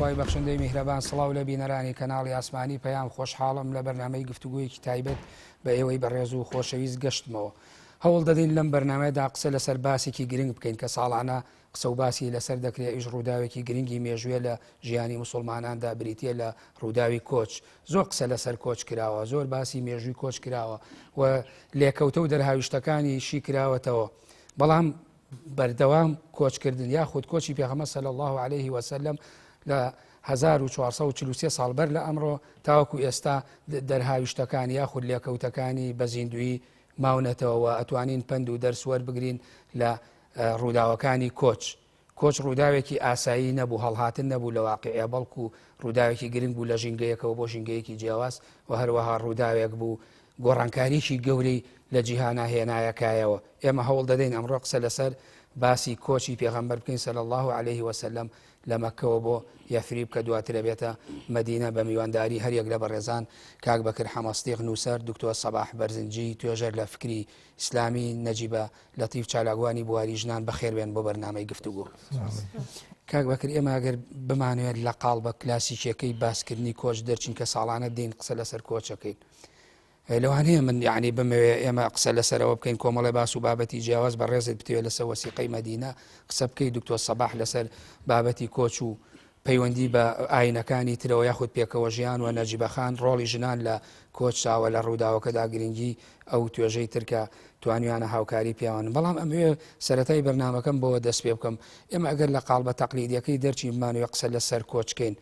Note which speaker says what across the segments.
Speaker 1: خوای بەخشندەی میهرەبان سڵاو لە بینەرانی کەناڵی ئاسمانی پەیام خۆشحاڵم لە بەرنامەی گفتوگویەکی تایبەت بە ئێوەی بەڕێز و خۆشەویست گەشتمەوە هەوڵ دەدەین لەم بەرنمەیەدا قسە لەسەر باسێکی گرنگ بکەین کە ساڵانە قسە و باسی لەسەر دەکرێت ئیش ڕووداوێکی گرنگی مێژوویە لە ژیانی مسلماناندا بریتە لە ڕووداوی کۆچ زۆر قسە لەسەر کۆچ کراوە زۆر باسی مێژووی کۆچ کراوە و لێکەوتە و دەرهاویشتەکانی شی کراوەتەوە بەڵام بەردەوام کۆچکردن یاخود کۆچی پێغەمبەر صلی اللە علیه وسلم لە 1443 ساڵ بەر لە ئەمڕۆ تاوەکو ئێستا دەرهاویشتەکان یاخود لێکەوتەکانی بە زیندویی ماونەتەوە ئەتوانین پەند و دەرس وەربگرین لە ڕووداوەکانی کۆچ. کۆچ ڕووداوێکی ئاسایی نەبوو، هەڵهاتن نەبوو لە واقیع، بەڵکو ڕووداوێکی گرنگ بوو لە ژینگەیەکەوە بۆ ژینگەیەکی جیاواز و هەروەها ڕووداوێک بوو گۆڕانکاریی گەورەی لە جیهانا هێنایە کایەوە. ئێمە هەوڵ دەدەین ئەمڕۆ قسە لەسەر باسی کۆچی پێغەمبەر بکەین صلی اللە علیه وسلم لە مەککەوە بۆ یەثریب کە دواتر ئەبێتە مەدینە بە میوانداری هەریەک لە بەڕێزان کاک بەکر حەمەسدیق نووسەر، دکتۆر سەباح بەرزنجی توێژەر لە فکری ئیسلامی، نەجیبە لەتیف چالاکوانی بواری ژنان بەخێربێن بۆ بەرنامەی گفتوگۆ. کاک بەکر ئێمە ئەگەر بمانوێت لە قاڵبە کلاسیکیەکەی باسکردنی کۆچ دەرچین کە ساڵانە دێین قسە لەسەر کۆچەکەین لەوانەیە من یعنی بمەوێ ئێمە قسە لەسەرەوە بکەین کۆمەڵی باس و بابەتی جیاواز بە ڕێزت بتەوێت لەسەر وەسیقەی مەدینە قسە بکەی دکتۆر سەباح لەسەر بابەتی کۆچ و پەیوەندی بە ئاینەکانی ترەوە یاخود پێکەوە ژیان و نەجیبە خان ڕۆڵی ژنان لە کۆچدا و لە ڕووداوەکەدا گرنگی ئەو توێژەی تر کە توانیویانە هاوکاری پیاوان بەڵام ئەمەوێ سەرەتای بەرنامەکەم بەوە دەست پێ بکەم ئێمە ئەگەر لە قاڵبە تەقلیدیەکەی دەرچین بمانەوێ قسە لەسەر کۆچ کەین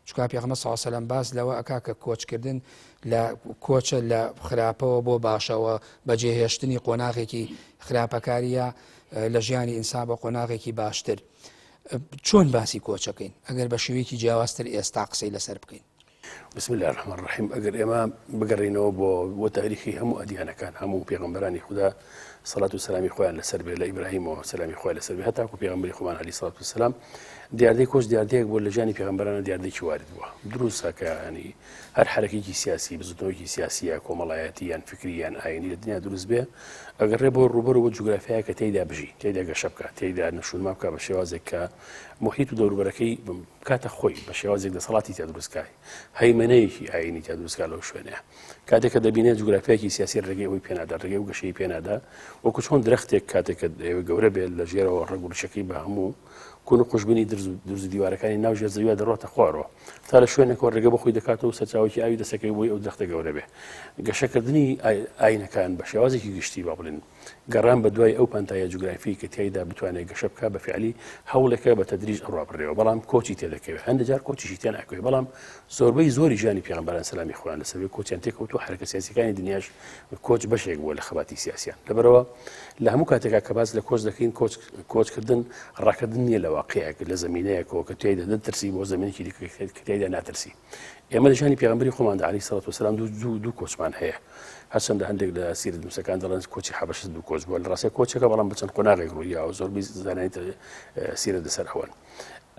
Speaker 1: چونکە پێغەمبەر صلی الله علیه و سلم باس لەوە ئەکا کە کۆچکردن لە کۆچە لە خراپەوە بۆ باشەوە بەجێهێشتنی قۆناغێکی خراپەکاریە لە ژیانی ئینسان بە قۆناغێکی باشتر چۆن باسی کۆچەکەین ئەگەر بە شێوەیەکی جیاوازتر ئێستا قسەی لەسەر بکەین؟
Speaker 2: بسم اللە الرحمن الرحیم ئەگەر ئێمە بگەڕینەوە بۆ بۆ تاریخی هەموو ئەدیانەکان هەموو پێغەمبەرانی خودا سەڵات و سەلامی خۆیان لەسەر بێ لە ئیبراهیمەوە سەلامی خۆی لەسەر بێ هەتاکو پێغەمبەری خۆمان عەلەیهی سڵات و سەلام دیاردەی کۆچ دیاردەیەک بوو لە ژیانی پێغەمبەرانە دیاردەیەکی وارد بووە دروستە کە ینی هەر حرەکێکی سیاسی بزوتنەوەیەکی سیاسی یا کۆمەڵایەتی یان فکری یان ئاینی لە دنیا دروست بێ ئەگەڕێ بۆ ڕووبەر و جوگرافیایە کە تێیدا بژی تێیدا گەشە بکات تێیدا نەشونما بکە بە شێوازێک کە محیط و دەوروبەرەکەی بکاتە خۆی بە شێوازێک دەسەڵاتی تیا دروست کا هەیمەنەیەکی ئاینی تیا دروست کا لەو شوێنەیە کاتێک کە دەبینێت جوگرافیایەکی سیاسی ڕێگەی ئەوەی پێنادا ڕێگەی و گەشەی پێنادا وەکو چۆن درەختێک کاتێک کە دەیەوێت گەورە بێت لە ژێرەوە ڕەگ و ڕیشەکەی بە هەموو کون و قوژبنی درز و درز و دیوارەکانی ناو ژێر زەویە دەڕۆتە خوارەوە تا لە شوێنێکەوە ڕێگە بە خۆی دەکاتەوە و سەرچاوەکی ئاوی دەسەکەی بۆی ئەو درەختە گەورە بێ گەشەکردنی ئاینەکان بە شێوازێکی گشتی با بڵێن گەڕان بە دوای ئەو پانتاییە جوگرافیەی کە تیایدا بتوانێت گەشە بکات بە فیعلی هەوڵێکە بە تەدریج ئەڕوا بڕێوە بەڵام کۆچی تێدەکەوێت هەندێک جار کۆچیشی تێ ناکەوێت بەڵام زۆربەی زۆری ژیانی پێغەمبەران سەلامی خۆیان لەسەر بێ کۆچیان تێکەوتووە حەرەکە سیاسیەکانی دنیاش کۆچ بەشێک بووە لە خەباتی سیاسیان لەبەرەوە لە هەموو کاتێکا کە باس لە کۆچ دەکەین کۆچ کۆچکردن ڕاکردن نییە لە واقعێک لە زمینەیەکەوە کە تیایدا دەترسی بۆ زمینێکی دیکە کە تیایدا ناترسی ئێمە لە ژیانی پێغەمبەری خۆماندا عەلەیهی سەڵات وسەلام دوو دوو دوو کۆچمان هەیە هەرچەندە هەندێک لە سیرەت نووسەکان دەڵێن کۆچی حەبەشە دوو کۆچ بووە لە ڕاستیا کۆچەکە بەڵام بە چەند قۆناغێک ڕوویاوە زۆربەی زانایانی سیرەت لەسەر ئەوەن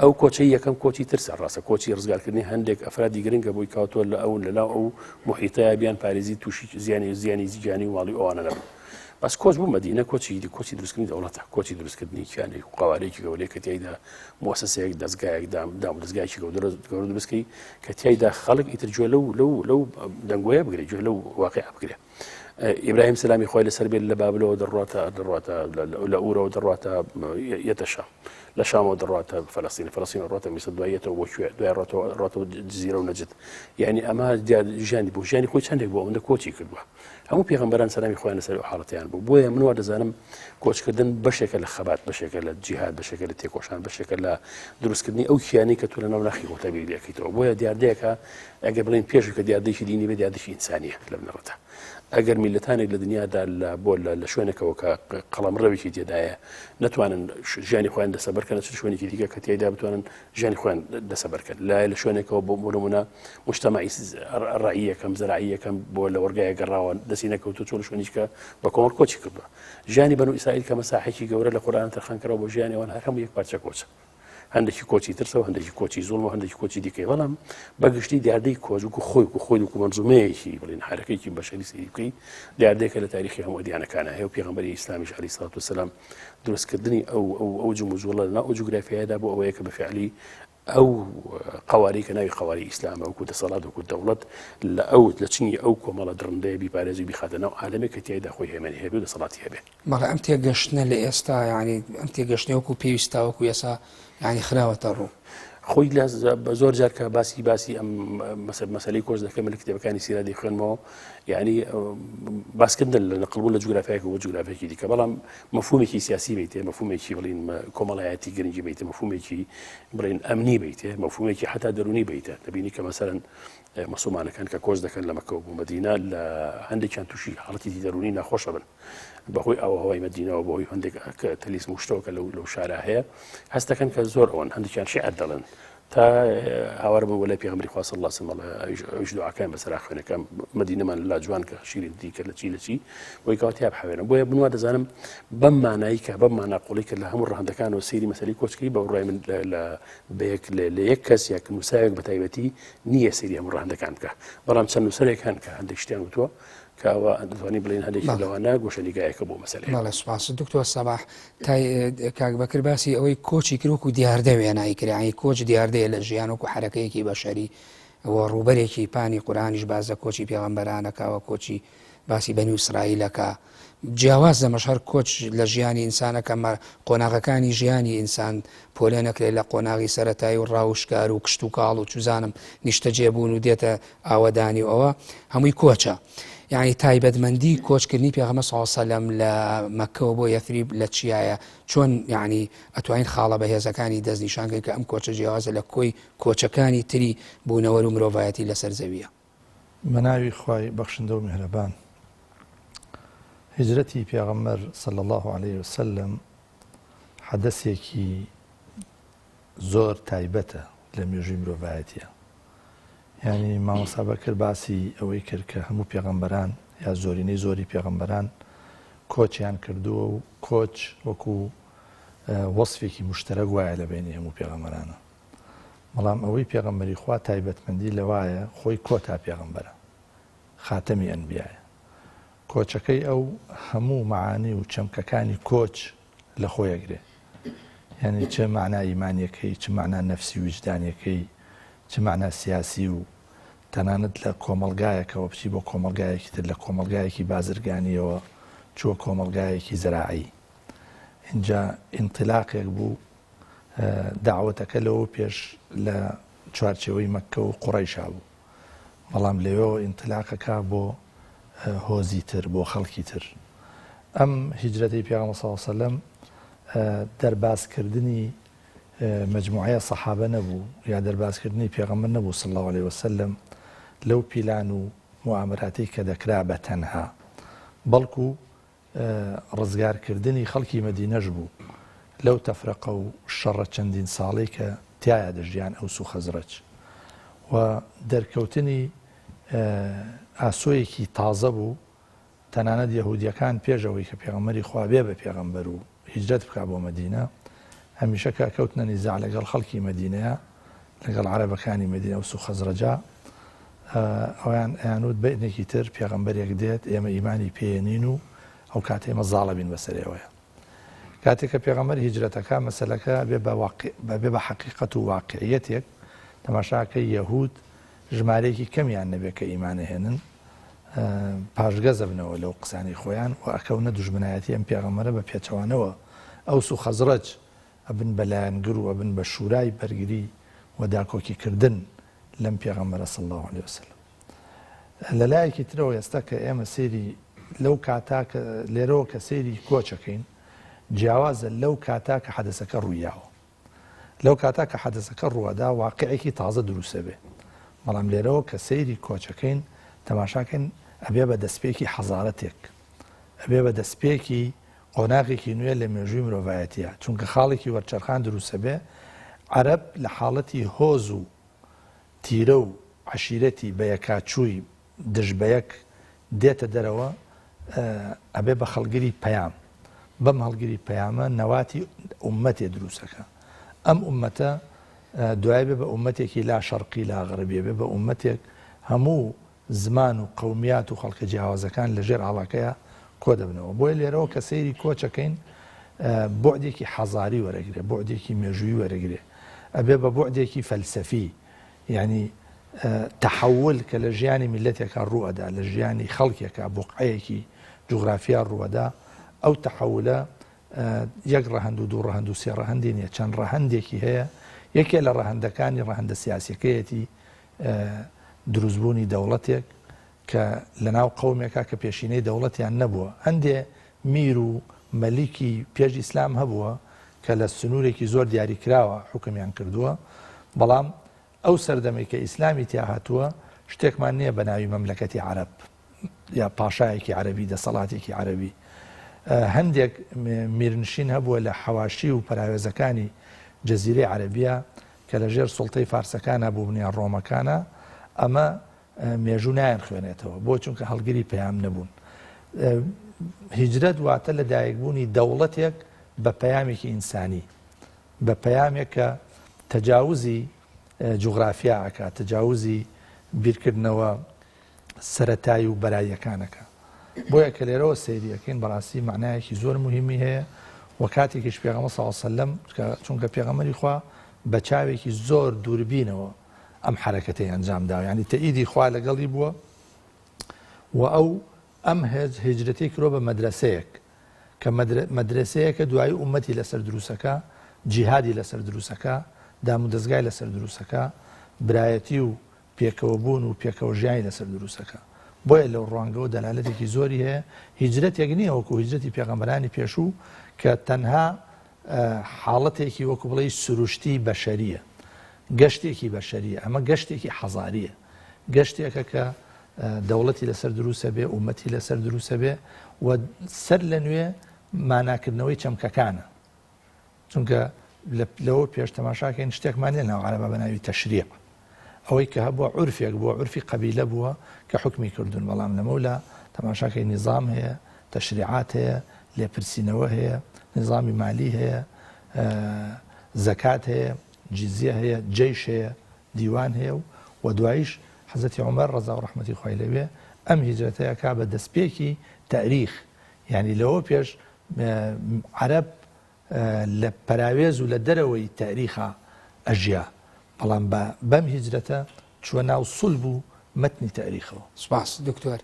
Speaker 2: ئەو کۆچەی یەکەم کۆچی ترسە ڕاستە کۆچی ڕزگارکردنی هەندێک ئەفرادی گرنگە بۆی کاوتۆ لە ئەو لەناو ئەو محیتەیە بیان پارێزی تووشی زیانی زیانی گیانی و ماڵی ئەوانە نەبن بەس کۆچ بوو مەدینە کۆچی کۆچی دروستکردنی دەوڵەتە کۆچی دروستکردنی کیانێک و قەوارەیەکی گەورەیە کە تیایدا موسسەیەک دەستگایەک دام دام دەستگایەکی گەورە گەورە دروستکەی کە تیایدا خەڵک ئیتر گوێ لەو لەو لەو دەنگۆیە بگرێ گوێ لەو واقع بگرێ ئیبراهیم سەلامی خۆی لەسەر بێت لە بابلەوە دەڕاتە دەڕاتە لە ئورەوە دەڕاتە یەتە شام لە شامەوە دەڕاتە فەلەستین فەلەستین ڕاتە میسر دوایەتەوە بۆ کوێ دوای ڕاتەوە ڕاتەوە جزیرە و نەجد یعنی ئەمە ژیانی بۆ ژیانی خۆی چەندێک بۆ ئەوەندە کۆچی کردووە هەموو پێغەمبەران سەلامی خۆیان لەسەر ئەو حاڵەتیان بوو بۆیە من وا دەزانم کۆچکردن بەشێکە لە خەبات بەشێکە لە جیهاد بەشێکە لە تێکۆشان بەشێکە لە دروستکردنی ئەو کیانی کە تۆ لە ناو ناخی خۆتا بیری لێکەیتەوە بۆیە دیاردەیەکە ئەگەر بڵێن پێش کە دیاردەیەکی دینی بێ دیاردەیەکی ئینسانیە لە بنەڕەتە ئەگەر میللەتانێک لە دنیادا لە بۆ لە شوێنێکەوە کە قەڵەمڕەوێکی تێدایە نەتوانن ژیانی خۆیان دەسەبەر کەن چ شوێنێکی دیکە کە تێیدا بتوانن ژیانی خۆیان دەسەبەر کەن لای لە شوێنێکەوە بۆ بۆ نمونە مجتەمەعی ڕەعیەکەم زەرعیەکەم بۆ لە وەرگایە گەڕاوە دەستی نەکەوتو چۆن شوێنیشکە بە کۆمەڵ کۆچی کردووە ژیانی بەنو ئیسرائیل کە مەساحێکی گەورە لە قورئان تەرخان کراوە بۆ ژیانی ئەوان هەر هەموو یەک پارچە کۆچە هەندێکی کۆچی ترسە و هەندێکی کۆچی زوڵم و هەندێکی کۆچی دیکەی بەڵام بەگشتی دیاردەی کۆچ وەکو خۆی و خۆی وەکو مەنزومەیەکی بڵین حرەکەیەکی بەشەری سەیری بکەی دیاردەیەکە لە تاریخی هەموو ئەدیانەکانە هەیە و پێغەمبەری ئیسلامیش عەلەیهی سڵات وسەلام دروستکردنی ئەو ئەو ئەو جموجوڵە لەناو ئەو جوگرافیایەدا بۆ ئەوەیە کە بە فعلی ئەو قەوارەی کە ناوی قەوارەی ئیسلامە وەکو دەسەڵات وەکو دەوڵەت لە ئەو لە چنگی ئەو کۆمەڵە دڕندەیە بیپارێزی و بیخاتە ناو عالەمێک کە تیایدا خۆی هێمنی هەبێ و دەسەڵاتی هەبێ.
Speaker 1: بەڵێ ئەم تێگەشتنە لە ئێستا یانی ئەم تێگەشتنە وەکو پێویست تاوەکو ئێستا یانی خراوەتە ڕوو.
Speaker 2: خۆی لە زۆر جار کە باسی باسی ئەم مەسەلەی کۆچ دەکەم لە کتێبەکانی سیرا دەیخوێنمەوە یعنی باسکردن لە نەقلبوون لە جوگرافیایەک بۆ جوگرافیایەکی دیکە بەڵام مەفهومێکی سیاسی بیتێ مەفهومێکی بڵین کۆمەڵایەتی گرنگی بیتێ مەفهومێکی بڵین ئەمنی بیتێ مەفهومێکی حتا دەرونی بیتێ دەبینی کە مەسەرەن مسلمانەکان کە کۆچ دەکەن لە مەکەوە بۆ مەدینە لە هەندێکیان تووشی حاڵەتی دەرونی ناخۆشە بن بەهۆی ئاوهوای مەدینەوە بەهۆی هەندێک تەلیسم و شتەوە کە لەو شارە هەیە هەستەکەن کە زۆر ئەوەن هەندێکیان شعر دەڵێن تا هاوار بوو وەلای پێغەمبەری خوا صلی الله علیه و سلم ئەویش ئەویش دوعاکان بەسەرا خوێنەکە مەدینەمان لا جوان کە شیرین دیکە لە چی لە چی بۆی کەوا تیا بحەوێنە بۆیە بنوا دەزانم بەم مانایی کە بەم مانا قوڵی کە لە هەموو ڕەهەندەکانەوە سەیری مەسەلەی کۆچکەی بە بڕوای من لە بە یەک لە یەک کەس یەک نووسراوێک بە تایبەتی نییە سەیری هەموو ڕەهەندەکان بکە بەڵام چەند نووسەرێک هەن کە هەندێک شتیان وتووە کە ئەوە دەتوانین بڵێین هەندێک لەوانە گۆشەنیگایەکە بۆ مەسەلەیە.
Speaker 1: بەڵێ سوپاس دکتۆر سەباح تای کاک بەکر باسی ئەوەی کۆچی کرد وەکو دیاردە وێنای کرد یانی کۆچ دیاردەیە لە ژیان وەکو حەرەکەیەکی بەشەری و ڕووبەرێکی پانی قورئانیش باس لە کۆچی پێغەمبەرانەکەوە کۆچی باسی بەنی ئیسرائیلەکە جیاواز لەمەش هەر کۆچ لە ژیانی ئینسانەکە قۆناغەکانی ژیانی ئینسان پۆلێ نەکرێت لە قۆناغی سەتایی و ڕاوشکار و کشت و کاڵ و چوزانم نیشتەجێبوون و دێتە ئاوەدانی و ئەوە هەمووی کۆچە. یعنی تایبەتمەندی کۆچکردنی پێغەمبەر صلی الله علیه وسلم لە مەککەوە بۆ یەثریب لە چیایە چۆن یعنی ئەتوانین خاڵە بەهێزەکانی دەستنیشان کەین کە ئەم کۆچە جیاوازە لە کۆی کۆچەکانی تری بوونەوەر و مرۆڤایەتی لەسەر زەویە.
Speaker 3: بەناوی خوای بەخشندە و میهرەبان. هیجرەتی پێغەمبەر صلی اللە علیە وسلم حەدەسێکی زۆر تایبەتە لە مێژووی مرۆڤایەتیە. یانی مامۆستا بەکر باسی ئەوەی کرد کە هەموو پێغەمبەران یا زۆرینەی زۆری پێغەمبەران کۆچیان کردووە و کۆچ وەکو وەصفێکی مشتەرەک وایە لە بینی هەموو پێغەمبەرانە. بەڵام ئەوەی پێغەمبەری خوا تایبەتمەندی لەوایە خۆی کۆتا پێغەمبەرە، خاتەمی ئەنبیایە. کۆچەکەی ئەو هەموو مەعانی و چەمکەکانی کۆچ لە خۆی ئەگرێ. یانی چ مەعنا ئیمانیەکەی، چ مەعنا نەفسی و ویجدانیەکەی، چ مەعنا سیاسی و تەنانەت لە کۆمەڵگایەکەوە بچی بۆ کۆمەڵگایەکی تر، لە کۆمەڵگایەکی بازرگانیەوە چووە کۆمەڵگایەکی زەراعی. ئینجا ئینتیلاقێک بوو دەعوەتەکە لەوە پێش لە چوارچێوەی مەککە و قوڕەیشا بوو. بەڵام لەوێوە ئینتیلاقەکە بۆ هۆزی تر، بۆ خەڵکی تر. ئەم هیجرەتەی پێغەمبەر صلی اللە علیە وسلم دەربازکردنی مەجموعەیە سەحابە نەبوو یا دەربازکردنی پێغەمبەر نەبوو صلی اللە علیە وسلم لەو پیلان و موئامەراتەی کە دەکرا بە تەنها، بەڵکو ڕزگارکردنی خەڵکی مەدینەش بوو لەو تەفرەقە و شەڕە چەندین ساڵەی کە تیایا دەژیان ئەوس و خەزرەج و دەرکەوتنی ئاسۆیەکی تازە بوو تەنانەت یەهودیەکان پێش ئەوەی کە پێغەمبەری خوا بێ بە پێغەمبەر و هیجرەت بکا بۆ مەدینە هەمیشە کە کەوتنە نیزاع لەگەڵ خەڵکی مەدینەیە لەگەڵ عەرەبەکانی مەدینە ئەوس و خەزرەجا ئەویان ئەیانوت بەینێکی تر پێغەمبەرێک دێت ئێمە ئیمانی پێیەنین و ئەو کاتە ئێمە زاڵە بین بەسەر ئێوەیە کاتێک کە پێغەمبەر هیجرەتەکە مەسەلەکە بێ بە واقع بێ بە حەقیقەت و واقعیەتێک تەماشاکە یەهود ژمارەیەکی کەمیان نەبێت کە ئیمانەهێنن پاشگەزەبنەوە لەو قسانەی خۆیان و ئەکەونە دوژمنایەتی ئەم پێغەمبەرە بە پێچەوانەوە ئەوس و خەزرەج ئەبن بە لایەنگر و ئەبن بە شورای بەرگری و داکۆکی کردن لەم پێغەمبەرە صلی اللە علیە وسلم. لە لایەکی ترەوە ئێستا کە ئێمە سەیری لەو کاتا کە لێرەوە کە سەیری کۆچەکەین جیاوازە لەو کاتا کە حەدەسەکە ڕوویاوە. لەو کاتا کە حەدەسەکە ڕووەدا واقعێکی تازە دروستەبێ. بەڵام لێرەوە کە سەیری کۆچەکەین تەماشاکەین ئەبێ بە دەستپێکی حەزارەتێک. ئەبێ بە دەستپێکی قۆناغێکی نوێ لە مێژووی مرۆڤایەتیە، چونکە خاڵێکی وەرچەرخان دروستەبێ، عەرەب لە حاڵەتی هۆز و تیرە و عەشیرەتی بەیەکاچووی دژ بەیەک دێتە دەرەوە، ئەبێ بە خەڵگری پەیام، بەم هەڵگری پەیامە نەواتی ئوممەتێ دروستەکا، ئەم ئوممەتە دوای بێ بە ئوممەتێکی لا شەرقی لا غەربی، ئەبێ بە ئوممەتێک هەموو زمان و قەومیات و خەڵکە جیاوازەکان لە ژێر ئاڵاکەیا کۆدەبنەوە. بۆیە لێرەوە کە سەیری کۆچەکەین بوعدێکی حەزاری وەرەگرێ، بوعدێکی مێژوویی وەرەگرێ. ئەبێ بە بوعدێکی فەلسەفی یانی تەحەول کە لە ژیانی میللەتێکا ڕوو ئەدا، لە ژیانی خەڵکێکا، بوقعەیەکی جوغرافیا ڕوو ئەدا، ئەو تەحەولە یەک ڕەهەند و دوو ڕەهەند و سێ ڕەهەندی نییە، چەند ڕەهەندێکی هەیە، یەکێ لە ڕەهەندەکانی ڕەهەندە سیاسیەکەیەتی، دروستبوونی دەوڵەتێک کە لەناو قەومێکا کە پێشینەی دەوڵەتیان نەبووە. هەندێ میر و مەلیکی پێش ئیسلام هەبووە کە لە سنوورێکی زۆر دیاریکراوە حوکمیان کردووە، بەڵام ئەو سەردەمەی کە ئیسلامی تیا هاتووە شتێکمان نییە بە ناوی مەملەکەتی عەرەب یا پاشایەکی عەرەبی، دەسەڵاتێکی عەرەبی. هەندێک میرنشین هەبووە لە حەواشی و پەراوێزەکانی جەزیرەی عەرەبیە کە لە ژێر سوڵتەی فارسەکانا بووبن یا ڕۆمەکانا، ئەمە مێژوو نایانخوێنێتەوە. بۆ؟ چونکە هەڵگری پەیام نەبوون. هیجرەت واتە لەدایکبوونی دەوڵەتێک بە پەیامێکی ئینسانی، بە پەیامێک کە تەجاوزی جوغرافیا ئەکا، تەجاوزی بیرکردنەوە سەرەتایی و بەراییەکان ئەکا. بۆیە کە لێرەوە سەیری ئەکەین بەڕاستی مەعنایەکی زۆر موهیمی هەیە و کاتێکیش پێغەمبەر صلی اللە علیە وسلم چونکە پێغەمبەری خوا بە چاوێکی زۆر دووربینەوە ئەم حەرەکەتەی ئەنجام داوە یعنی تەئیدی خوا لەگەڵی بووە و ئەو ئەم هیجرەتەی کرۆ بە مەدرەسەیەک کە مەدرەسەیەکە دوایی ئومەتی لەسەر دروسەکە جیهادی لەسەر دروسەکە دامودەزگای لەسەر دروسەکە برایەتی و پێکەوە بوون و پێکەوە ژیانی لەسەر دروسەکە بۆیە لەو ڕوانگەوە دەلالەتێکی زۆری هەیە هیجرەتێک نییە وەکو هیجرەتی پێغەمبەرانی پێشوو کە تەنها حاڵەتێکی وەکو بڵێی سروشتی بەشەرییە، گەشتێکی بەشەرییە، ئەمە گەشتێکی حەزارییە، گەشتێکە کە دەوڵەتی لەسەر دروستە بێ، ئومەتی لەسەر دروستە بێ و سەر لە نوێ ماناکردنەوەی چەمکەکانە. چونکە لەوە پێش تەماشاکەین شتێکمان نیە ناو عەرەبا بە ناوی تەشریع. ئەوەی کە هەبووە عورفێک بووە، عورفی قەبیلە بووە کە حوکمی کردوون، بەڵام لەمەولا تەماشاکەی نیزام هەیە، تەشریعات هەیە، لێپرسینەوە هەیە، نیزامی مالی هەیە، زەکات هەیە، جیزیە هەیە، جەیش هەیە، دیوان هەیە و و دواییش حەزرەتی عومەر ڕەزا و ڕەحمەتی خوای لێ بێ ئەم هیجرەتە ئەکا بە دەستپێکی تاریخ، یانی لەوە پێش عەرەب لە پەراوێز و لە دەرەوەی تاریخا ئەژیا، بەڵام بە بەم هیجرەتە چووە ناو سولب و مەتنی تاریخەوە.
Speaker 1: سوپاس دکتۆر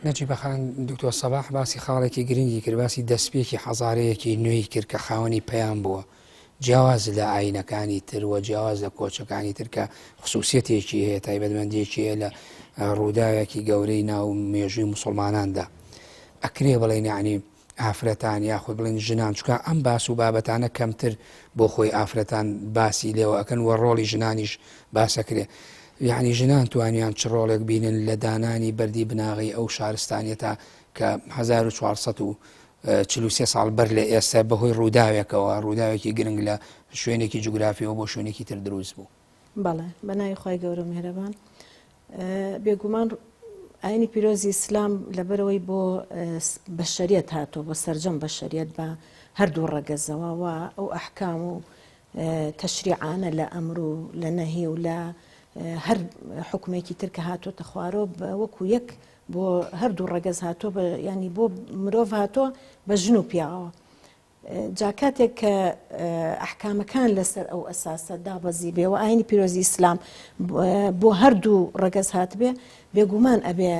Speaker 1: نەجیبە خان. دکتۆر سەباح باسی خاڵێکی گرنگی کرد، باسی دەستپێکی حەزارەیەکی نوێی کرد کە خاوەنی پەیام بووە، جیاواز لە ئاینەکانی تر و جیاواز لە کۆچەکانی تر کە خسوسیەتێکی هەیە، تایبەتمەندیەکی هەیە لە ڕووداوێکی گەورەی ناو مێژووی موسڵماناندا. ئەکرێ بڵێین یەعنی ئافرەتان یاخود بڵێن ژنان چونکە ئەم باس و بابەتانە کەمتر بۆ خۆی ئافرەتان باسی لێوە ئەکەن و ڕۆڵی ژنانیش باسەکرێ یعنی ژنان توانیان چ ڕۆڵێک بینن لە دانانی بەردی بناغەی ئەو شارستانیەتە کە 1443 ساڵ بەر لە ئێستا بەهۆی ڕووداوێکەوە ڕووداوێکی گرنگ لە شوێنێکی جوگرافیەوە بۆ شوێنێکی تر دروست بوو.
Speaker 4: بەڵێ بەناوی خوای گەورە و میهرەبان. بێگومان ئاینی پیرۆزی ئیسلام لەبەرەوەی بۆ بەشەریەت هاتووە بۆ سەرجەم بەشەریەت بە هەردوو ڕەگەزەوە و ئەو ئەحکام و تەشریعانە لە ئەمر و لە نەهی و لە هەر حکومێکی تر کە هاتووەتە خوارەوە وەکو یەک بۆ هەردوو ڕەگەز هاتووە ینی بۆ مرۆڤ هاتووە بە ژن و پیاوە جا کاتێک کە ئەحکامەکان لەسەر ئەو ئەساسە دابەزیبێ و ئاینی پیرۆزی ئیسلام بۆ هەردوو ڕەگەز هاتبێ بێگومان ئەبێ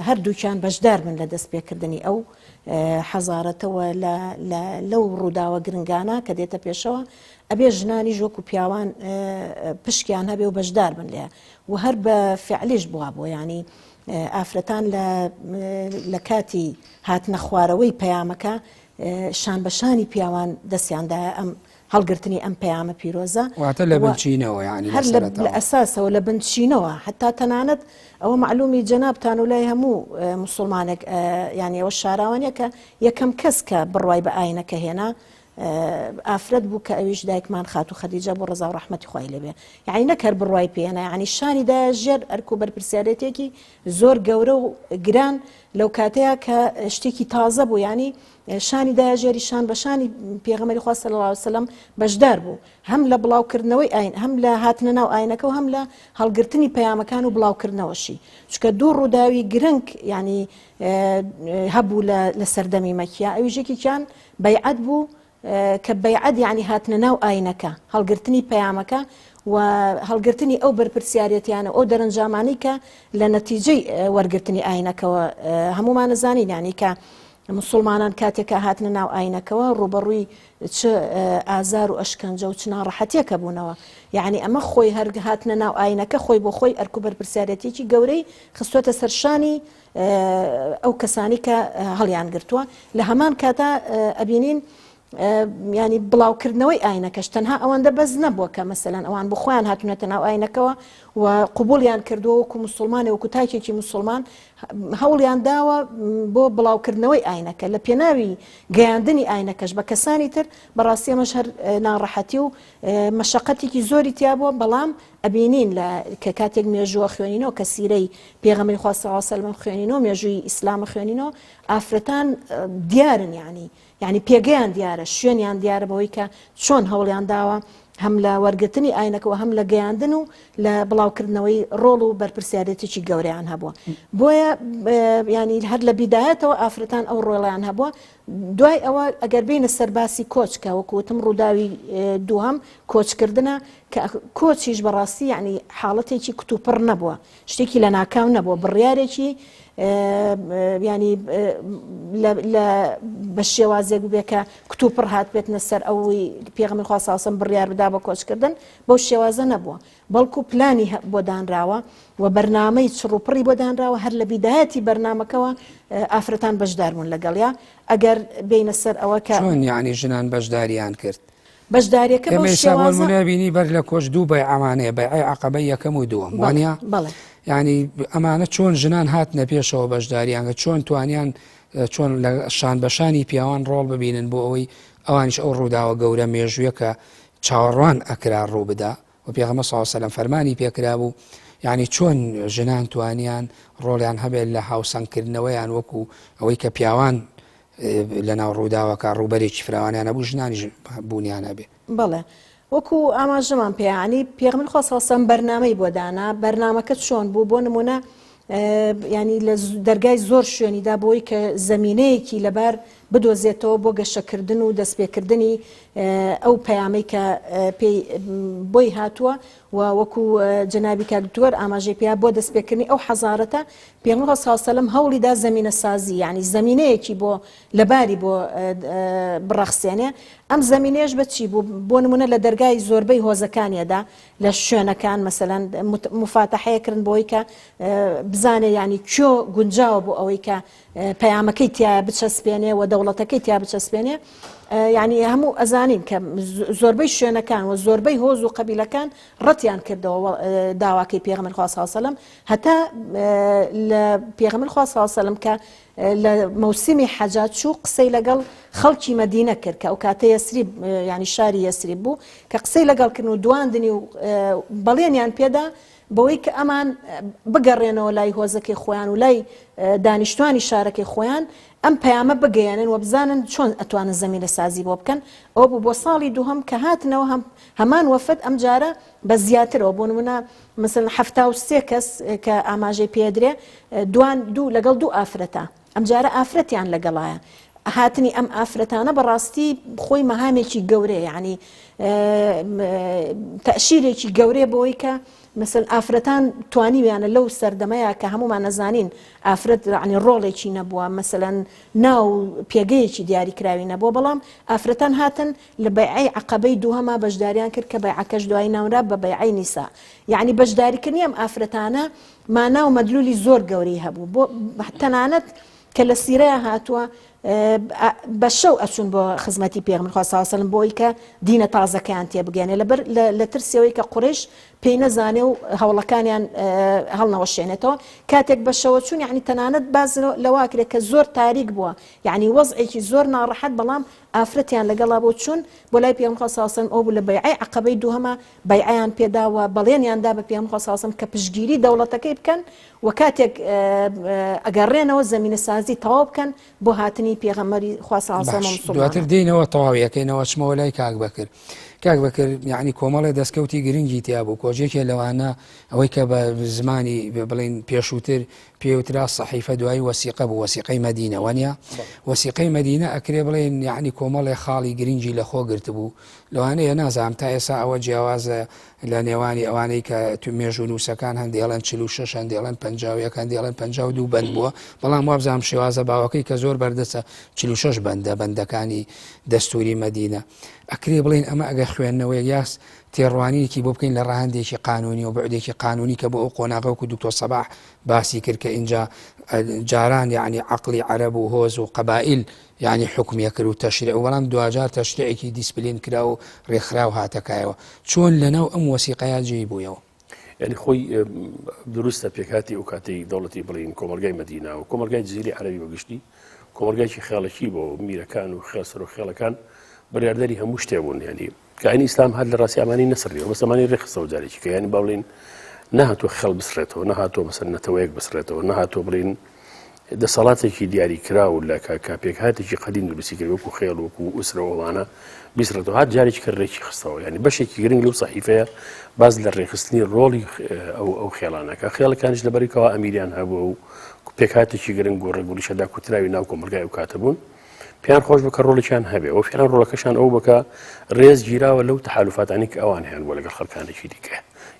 Speaker 4: هەردووکیان بەشدار بن لە دەست پێکردنی ئەو حەزارەتەوە لەو ڕووداوە گرنگانە کە دێتە پێشەوە ئەبێ ژنانیش وەکو پیاوان پشکیان هەبێ و بەشدار بن لێ و هەر بە فعلیش بووە بۆ ینی ئافرەتان لە کاتی هاتنە خوارەوەی پەیامەکە شان بە شانی پیاوان دەستیان دایە ئەم هەڵگرتنی ئەم پەیامە پیرۆزە.
Speaker 1: واتە لە بنچینەوە یانی
Speaker 4: هەر لە ئەساسەوە لە بنچینەوە حتا تەنانەت ئەوە مەعلومی جەنابتان و لای هەموو موسڵمانێک یانی ئەوە شاراوە نیە کە یەکەم کەس کە بڕوای بە ئاینەکە هێنا ئافرەت بوو کە ئەویش دایکمان خاتوو خەدیجە بوو ڕەزا و ڕەحمەتی خوای لێ بێ یعنی نەک هەر بڕوای پێ هێنا یعنی شانی دایە ژێر ئەرک و بەرپرسیارێتێکی زۆر گەورە و گران لەو کاتەیا کە شتێکی تازە بوو یانی شانی دایە ژێری شان بە شانی پێغەمبەری خوا صلی اللە علیه وسلم بەشدار بوو هەم لە بڵاوکردنەوەی ئاین هەم لە هاتنە ناو ئاینەکە و هەم لە هەڵگرتنی پەیامەکان و بڵاوکردنەوەشی چونکە دوو ڕووداوی گرنگ ینی هەبوو لە سەردەمی مەکیا ئەویش یەکێکیان بەیعەت بوو. کە بەیعەت یانی هاتنە ناو ئاینەکە، هەڵگرتنی پەیامەکە و هەڵگرتنی ئەو بەرپرسیارێتیانە و ئەو دەرەنجامانەی کە لە نەتیجەی وەرگرتنی ئاینەکەوە هەموومان ئەزانین یانی کە مسوڵمانان کاتێک کە هاتنە ناو ئاینەکەوە ڕووبەڕووی چ ئازار و ئەشکەنجە و چ ناڕەحەتیەکە بوونەوە یعنی ئەمە خۆی هەر هاتنە ناو ئاینەکە خۆی بۆ خۆی ئەرک و بەرپرسیارەتیەکی گەورەی خستووەتە سەرشانی ئەو کەسانی کە هەڵیان گرتووە لە هەمان کاتا ئەبینین ینی بڵاوکردنەوەی ئاینەکەش تەنها ئەوەندە بەس نەبووە کە مەسەلەن ئەوان بۆ خۆیان هاتوونەتە ناو ئاینەکەوە و قوبولیان کردووە وەکو مسلمانێ وەکو تاکێکی مسلمان هەوڵیان داوە بۆ بڵاوکردنەوەی ئاینەکە لە پێناوی گەیاندنی ئاینەکەش بە کەسانی تر بەڕاستی ئەمەش هەر ناڕەحەتی و مەشقەتێکی زۆری تیا بووە بەڵام ئەبینین لە کە کاتێک مێژوو ئەخوێنینەوە کە سیرەی پێغەمبەری خوا صلی اللە علیه وسلم خوێنینەوە مێژووی ئیسلام خوێنینەوە ئافرەتان دیارن یعنی یعنی پێگەیان دیارە شوێنیان دیارە بەوەی کە چۆن هەوڵیان داوە هەم لە وەرگرتنی ئاینەکەەوە هەم لە گەیاندن و لە بڵاوکردنەوەی ڕۆڵ و بەرپرسیارەتێکی گەورەیان هەبووە بۆیە ینی هەر لە بیدایەتەوە ئافرەتان ئەو ڕۆڵیان هەبووە دوای ئەوە ئەگەر بینە سەرباسی کۆچ کە وەکوتم ڕووداوی دووهەم کۆچکردنە کە کۆچیش بەڕاستی یعنی حاڵەتێکی کتوپڕ نەبووە شتێکی لە ناکاو نەبووە بڕیارێکی ینی لە بە شێوازێک بێ کە کتوپڕ هات بێتنە سەر ئەوەی پێغەمبەر خوا ساسم بڕیار بدا بە کۆچکردن بەو شێوازە نەبووە بەڵکو پلانی بۆ دانراوە و بەرنامەی چڕوپڕی بۆ دانراوە هەر لە بیدایەتی بەرنامەکەوە ئافرەتان بەشدار بوون لەگەڵیا ئەگەر بینە سەر ئەوە کە
Speaker 1: چۆن یعنی ژنان بەشداریان کرد
Speaker 4: بەشداریەکە بەو
Speaker 1: ئێمە ئێستا بۆ
Speaker 4: شێوازە
Speaker 1: نمونە بینی بەر لە کۆچ دوو بەیعەمانەیە بەیعەی عەقەبەی یەکەم و دووەم
Speaker 4: بەڵێ
Speaker 1: وانە
Speaker 4: بەڵێ
Speaker 1: یعنی ئەمانە چۆن ژنان هاتنە پێشەوە بەشداریان کرد چۆن توانیان اه، چۆن لە شان بەشانی پیاوان ڕۆڵ ببینن بۆ ئەوەی ئەوانیش ئەو ڕووداوە گەورە مێژوویە کە چاوەڕوان ئەکرا ڕوو بدا و پێغەمبەر صلی اللە علیه وسلم فەرمانی پێکرابوو یعنی چۆن ژنان توانیان ڕۆڵیان هەبێت لە هاوسەنگکردنەوەیان وەکو ئەوەی کە پیاوان لەناو ڕووداوەکە ڕووبەرێکی فراوانیان هەبوو ژنانیش بوونیان هەبێ.
Speaker 4: بەڵێ وەکو ئاماژەمان پێ ینی پێغەمبەری خوا صلی اللە علیه وسلم بەرنامەی بۆ دانا بەرنامەکە چۆن بوو بۆ نمونە ینی لە دەرگای زۆر شوێنیدا بۆی کە زمینەیەکی لەبار بدۆزێتەوە بۆ گەشەکردن و دەستپێکردنی ئەو پەیامەی کە پێی بۆی هاتووە و وەکو جەنابی کاک دکتۆر ئاماژەی پێیا بۆ دەستپێکردنی ئەو حەزارەتە پێغەمبەر صلی اللە علیه و سلم هەوڵی دا زەمینەسازی یعنی زەمینەیەکی بۆ لەباری بۆ بڕەخسێنێ ئەم زەمینەیەش بە چی بوو بۆ نمونە لە دەرگای زۆربەی هۆزەکانیەدا لە شوێنەکان مەسەلەن مفاتەحەیە کردن بۆی کە بزانێ یعنی کوێ گونجاوە بۆ ئەوەی کە پەیامەکەی تیا بچەسپێنێ و دەوڵەتەکەی تیا بچەسپێنێ یعنی هەموو ئەزانین کە زۆربەی شوێنەکان و زۆربەی هۆز و قەبیلەکان ڕەتیان کردەوە داواکەی پێغەمبەر خوا صلی الله هەتا لە پێغەمبەر خوا صلی الله کە لە مەوسمی حەجا چوو قسەی لەگەڵ خەڵکی مەدینە کرد کە ئەو کاتە یەسریب ینی شاری یەسریب بوو کە قسەی لەگەڵ کردن و دواندنی و بەڵێنیان پێدا بەوەی کە ئەمان بگەڕێنەوە لای هۆزەکەی خۆیان و لای دانیشتوانی شارەکەی خۆیان ئەم پەیامە بگەیەنن و بزانن چۆن ئەتوانن زەمینەسازی بۆ بکەن ئەوە بوو بۆ ساڵی دووهەم کە هاتنەوە هەم هەمان وەفد ئەم جارە بە زیاترەوە بۆ نمونە مثلەن 73 کەس کە ئاماژەی پێدرێ دوان دوو لەگەڵ دوو ئافرەتە ئەمجارە ئافرەتیان لەگەڵایە. هاتنی ئەم ئافرەتانە بەڕاستی خۆی مەهامێکی گەورەیە یعنی تەشیرێکی گەورەیە بۆی کە مثل ئافرەتان توانیویانە لەو سەردەمەیە کە هەمومان نەزانین ئافرەت عنی ڕۆڵێکی نەبووە مەسەەن ناو پێگەیەکی دیاریکراوی نەبووە بەڵام ئافرەتان هاتن لە بەیعەی عەقەبەی دووهەما بەشداریان کرد کە بەیعەکەش دوایی ناونرا بە بەیعەی نیسا یعنی بەشداریکردنی ئەم ئافرەتانە مانا و مەدلولی زۆر گەورەی هەبوو بۆ تەنانەت کە لە سیرەیا هاتووە بە شەو ئەچون بۆ خزمەتی پێغەمبەر خوا صلی الله علیه و بۆی کە دینە تازەکەیان تێبگەێنێ لەبەر لە ترسیەوەی کە قوڕیش پێی نەزانێ و هەوڵەکانیان هەڵنەوەشێنێتەوە کاتێک بە شەوە چوون یعنی تەنانەت باز لەواکرێت کە زۆر تاریک بووە یعنی وەزعێکی زۆر ناڕەحەت بەڵام ئافرەتیان لەگەڵا بۆ چوون بۆ لای پێغەمبەر خوا صلی الله علیه و ئەو بوو لە بەیعەی عەقەبەی دووهەما بەیعەیان پێدا و بەڵێنیان دا بە پێغەمبەر خوا صلی اللە علیه و سلم کە پشتگیری دەوڵەتەکەی بکەن و کاتێک ئەگەڕێنەوە زەمینەسازی تەواو بکەن بۆ هاتنی پێغەمبەری خوا صلی اللە علیه و سلم
Speaker 1: باش دواتر دێینەوە تەواوی ئەکەینەوە ئەچمەوە لای کاک بەکر. کاک بەکر یعنی کۆمەڵێ دەستکەوتی گرنگی تیا بوو کۆجێکێ لەوانە ئەوەی کە بە زمانی بڵین پێشووتر پێوترا سەحیفە دوایی وەسیقە بوو وەسیقەی مەدینە وانە وەسیقەی مەدینە ئەکرێ بڵێن یعنی کۆمەڵێ خاڵی گرنگی لەخۆ گرتبوو لەوانەیە نازانم تا ئێسا ئەوە جیاوازە لە نێوانی ئەوانەی کە تو مێژوونووسەکان هەندێ ئەڵێن 46 هەندێ ئەڵێن 51 هەندێ ئەڵێن 52 بەند بووە بەڵام وابزانم شێوازە باوەکەی کە زۆر بەردەستە 46 بەندە بەندەکانی دەستوری مەدینە ئەکرێ بڵێن ئەمە ئەگەر خوێندنەوەیەک یاس تێڕوانینێکی بۆ بکەین لە ڕەهەندێکی قانونی و بەعدێکی قانونی کە بۆ ئەو قۆناغە وەکو دکتۆر سەباح باسی کرد کە ئینجا جاران یعنی عقلی عەرەب و هۆز و قەبائیل یعنی حکومیە کرد و تەشریع و بەڵام دواجار تەشریعێکی دیسپلین کرا و ڕێکخراو هاتەکایەوە چۆن لەناو ئەم وەسیقەیە جێی بوویەوە؟
Speaker 2: یعنی خۆی دروستە پێکاتی ئەو کاتەی دەوڵەتی بڵین کۆمەلگای مەدینە و کۆمەلگای جزیری عەرەبی بەگشتی کۆمەلگایکی خێڵەکی بۆ میرەکان و خێسەر و خێڵەکان بڕیاردەری هەموو شتێ بوون یعنی کە ئاینی ئیسلام هات لە ڕاستی ئەمانی نەسڕیەوە بەس ئەمانی ڕێکخستەوە جارێکی کە یانی با بڵێین نەهاتووە خێڵ بسڕێتەوە نەهاتووە مەسەن نەتەوەیەک بسڕێتەوە نەهاتووە بڵێین دەسەڵاتێکی دیاریکراو لە کە پێکهاتێکی قەدیم دروستی کرد وەکو خێڵ وەکو ئوسرە ئەوانە بیسڕێتەوە هات جارێکی کە ڕێکی خستەوە یعنی بەشێکی گرنگ لەو سەحیفەیە باز لە ڕێکخستنی ڕۆڵی ئەو ئەو خێڵانەکە خێڵەکانیش لەبەریکەوە ئەمیریان هەبووە و پێکهاتێکی گرنگ و ڕێگوریشەدا کوتراوی ناو کۆمەلگای ئەو کاتە بوون. پێیان خۆش بوو کە ڕۆڵێکیان هەبێ و فعلا ڕۆڵەکەشان ئەو بکە ڕێز گیراوە لەو تەحالفاتانی کە ئەوان هەیان بووە لەگەڵ خەڵکانێکی دیکە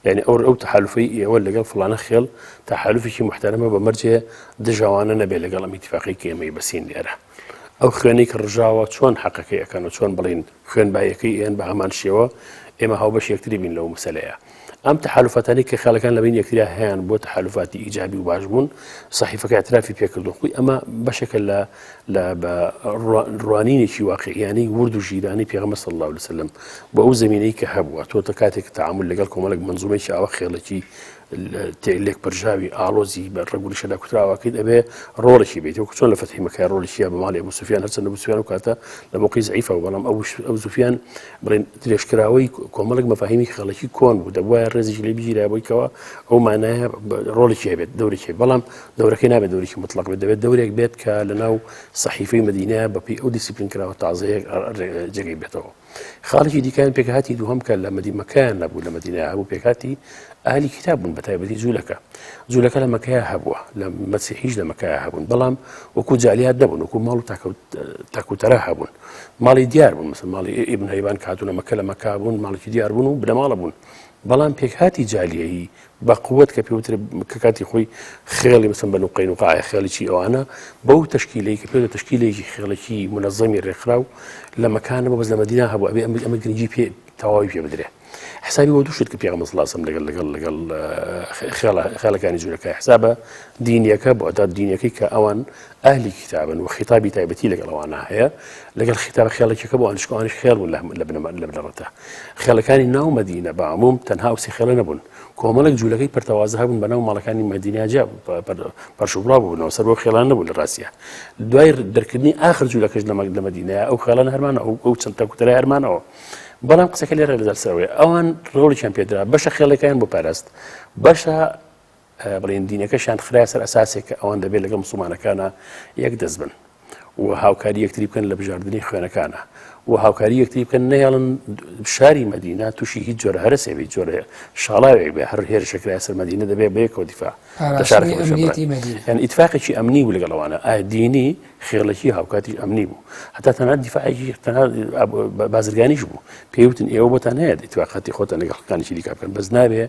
Speaker 2: یعنی ئەو ئەو تەحالفەی ئێوە لەگەڵ فڵانە خێڵ تەحالفێکی محتەرەمە بە مەرجێ دژەوانە نەبێ لەگەڵ ئەم ئیتفاقی کە ئێمەی بەسین لێرە ئەو خوێنەی کە ڕژاوە چۆن حەقەکەی ئەکەن و چۆن بڵین خوێن بایەکەی ئێن بە هەمان شێوە ئێمە هاوبەش یەکتری بین لەو مەسەلەیە ئەم تەحالوفاتانەی کە خێڵەکان لە بەین یەکتریا هەیان بۆ تەحالوفاتی ئیجابی و باش بوون، سەحیفەکە ئیعترافی پێکردووە. خۆی ئەمە بەشێکە لە لە بە ڕوانینێکی واقعیانەی ورد و ژیرانەی پێغەمبەر صلی اللە علیه وسلم بۆ ئەو زەمینەی کە هەبووە. تۆ تە کاتێک تەعامول لەگەڵ کۆمەڵێک مەنزومەیەکی ئاوا خێڵەکی لێک پرژاوی ئاڵۆزی بە ڕەگ و ڕیشەدا کوتراوەکەیت ئەبێ ڕۆڵێکی بێت وەکو چۆن لە فەتحی مەککە ڕۆڵێکی یا بە ماڵی ئەبوو سوفیان هەرچەندە ئەبوو سوفیان ئەو کاتە لە مۆقعی زەعیفە بوو بەڵام ئەبوو ئەبوو سوفیان بڵێن درێژکراوەی کۆمەڵێک مەفاهیمی خێڵەکی کۆن بوو دەبوایە ڕێزێکی لێ بگیرایە بۆی کەوا ئەو مانایە ڕۆڵێکی هەبێت دەورێکی هەبێت بەڵام دەورەکەی نابێت دەورێکی مطلق بێت دەبێت دەورێک بێت کە لەناو سەحیفەی مەدینە بەپێی ئەو دیسیپلین کراوە تازەیە جێگەی بێتەوە خاڵێکی دیکان پێکهاتی دووهەم کە لە مەدی مەکەیان نەبوو لە مەدینە هەبوو پێکهاتی ئەهلی کتاب بوون بە تایبەتی جوولەکە جوولەکە لە مەکەیە هەبووە لە مەسیحیش لە مەکەیە هەبوون بەڵام وەکو جالیات نەبوون وەکو ماڵ و تاکوتەرا هەبوون ماڵی دیار بوون مثل ماڵی ئیبن هەیبان کە هاتوونە مەکە لە مەکە بوون ماڵێکی دیار بوون و بنەماڵە بوون بەڵام پێکهاتی جالیەیی بە قوت کە پێوترێ کە کاتی خۆی خێڵی مثل بەنو قەینوقاع خێڵێکی ئەوانە بەو تەشکیلەی کە پێوترێ تەشکیلێکی خێڵێکی منەزەمی ڕێکخراو لە مەکانە بەس لە مەدینە هەبوو ئەبێ ئەمە گرنگی پێ تەواوی پێ بدرێ. حسابی بۆ دوو شت کە پێغەمبەر صلی الله علیه و سلم لەگەڵ لەگەڵ لەگەڵ خێڵە خێڵەکانی جوولەکە حسابە دینیەکە بۆ ئەدا دینیەکەی کە ئەوان ئەهلی کتابن و خیتابی تایبەتی لەگەڵ ئەوانە هەیە لەگەڵ خیتابە خێڵێکەکە بۆ ئەنشکە ئەوانیش خێڵ بوون لە بنەما لە بنەڕەتە خێڵەکانی ناو مەدینە بە عموم تەنها ئەو سێ خێڵە نەبوون کۆمەڵێک جوولەکەی پەرتەوازە هەبوون بەناو ماڵەکانی مەدینە جیا پەرشوبڵاو بوونەوە سەر بۆ خێڵان نەبوو لە ڕاستیە دوای دەرکردنی ئاخر جوولەکەش لە مەدینە ئەو خێڵان هەرمانە ئەو چەند تەکوتەرە هەرمانەوە بەڵام قسەکە لێرە لەسەر سەرەوەیە ئەوان ڕۆڵێکیان پێدرا بەشە خێڵەکەیان بۆ پاراست بەشە بڵێن دینەکەشیان خرایە سەر ئەساسێک کە ئەوان دەبێت لەگەڵ مسلمانەکانە یەک دەست بن و هاوکاری یەکتری بکەن لە بژاردننی خوێنەکانە و هاوکاری یەکتری بکەن نەیەڵن شاری مەدینە تووشی هیچ جۆرە هەرسێ بێت جۆرە شاڵاوێک بێ هەر هێرشەکرای سەر مەدینە دەبێت بەیەکەوە دیفاع لە شارەکە یان ئیتفاقێکی ئەمنی بوو لەگەڵ ئەوانە ئایا دینی خێڵەکی هاوکاتیش ئەمنی بوو هەتا تەنانەت دیفاعێکی تەنها بازرگانیش بوو پێی وتن ئێوە بۆتان هەیە ئیتفاقاتی خۆتان لەگەڵ خەڵکانێکی دیکە بکەن بەس نابێ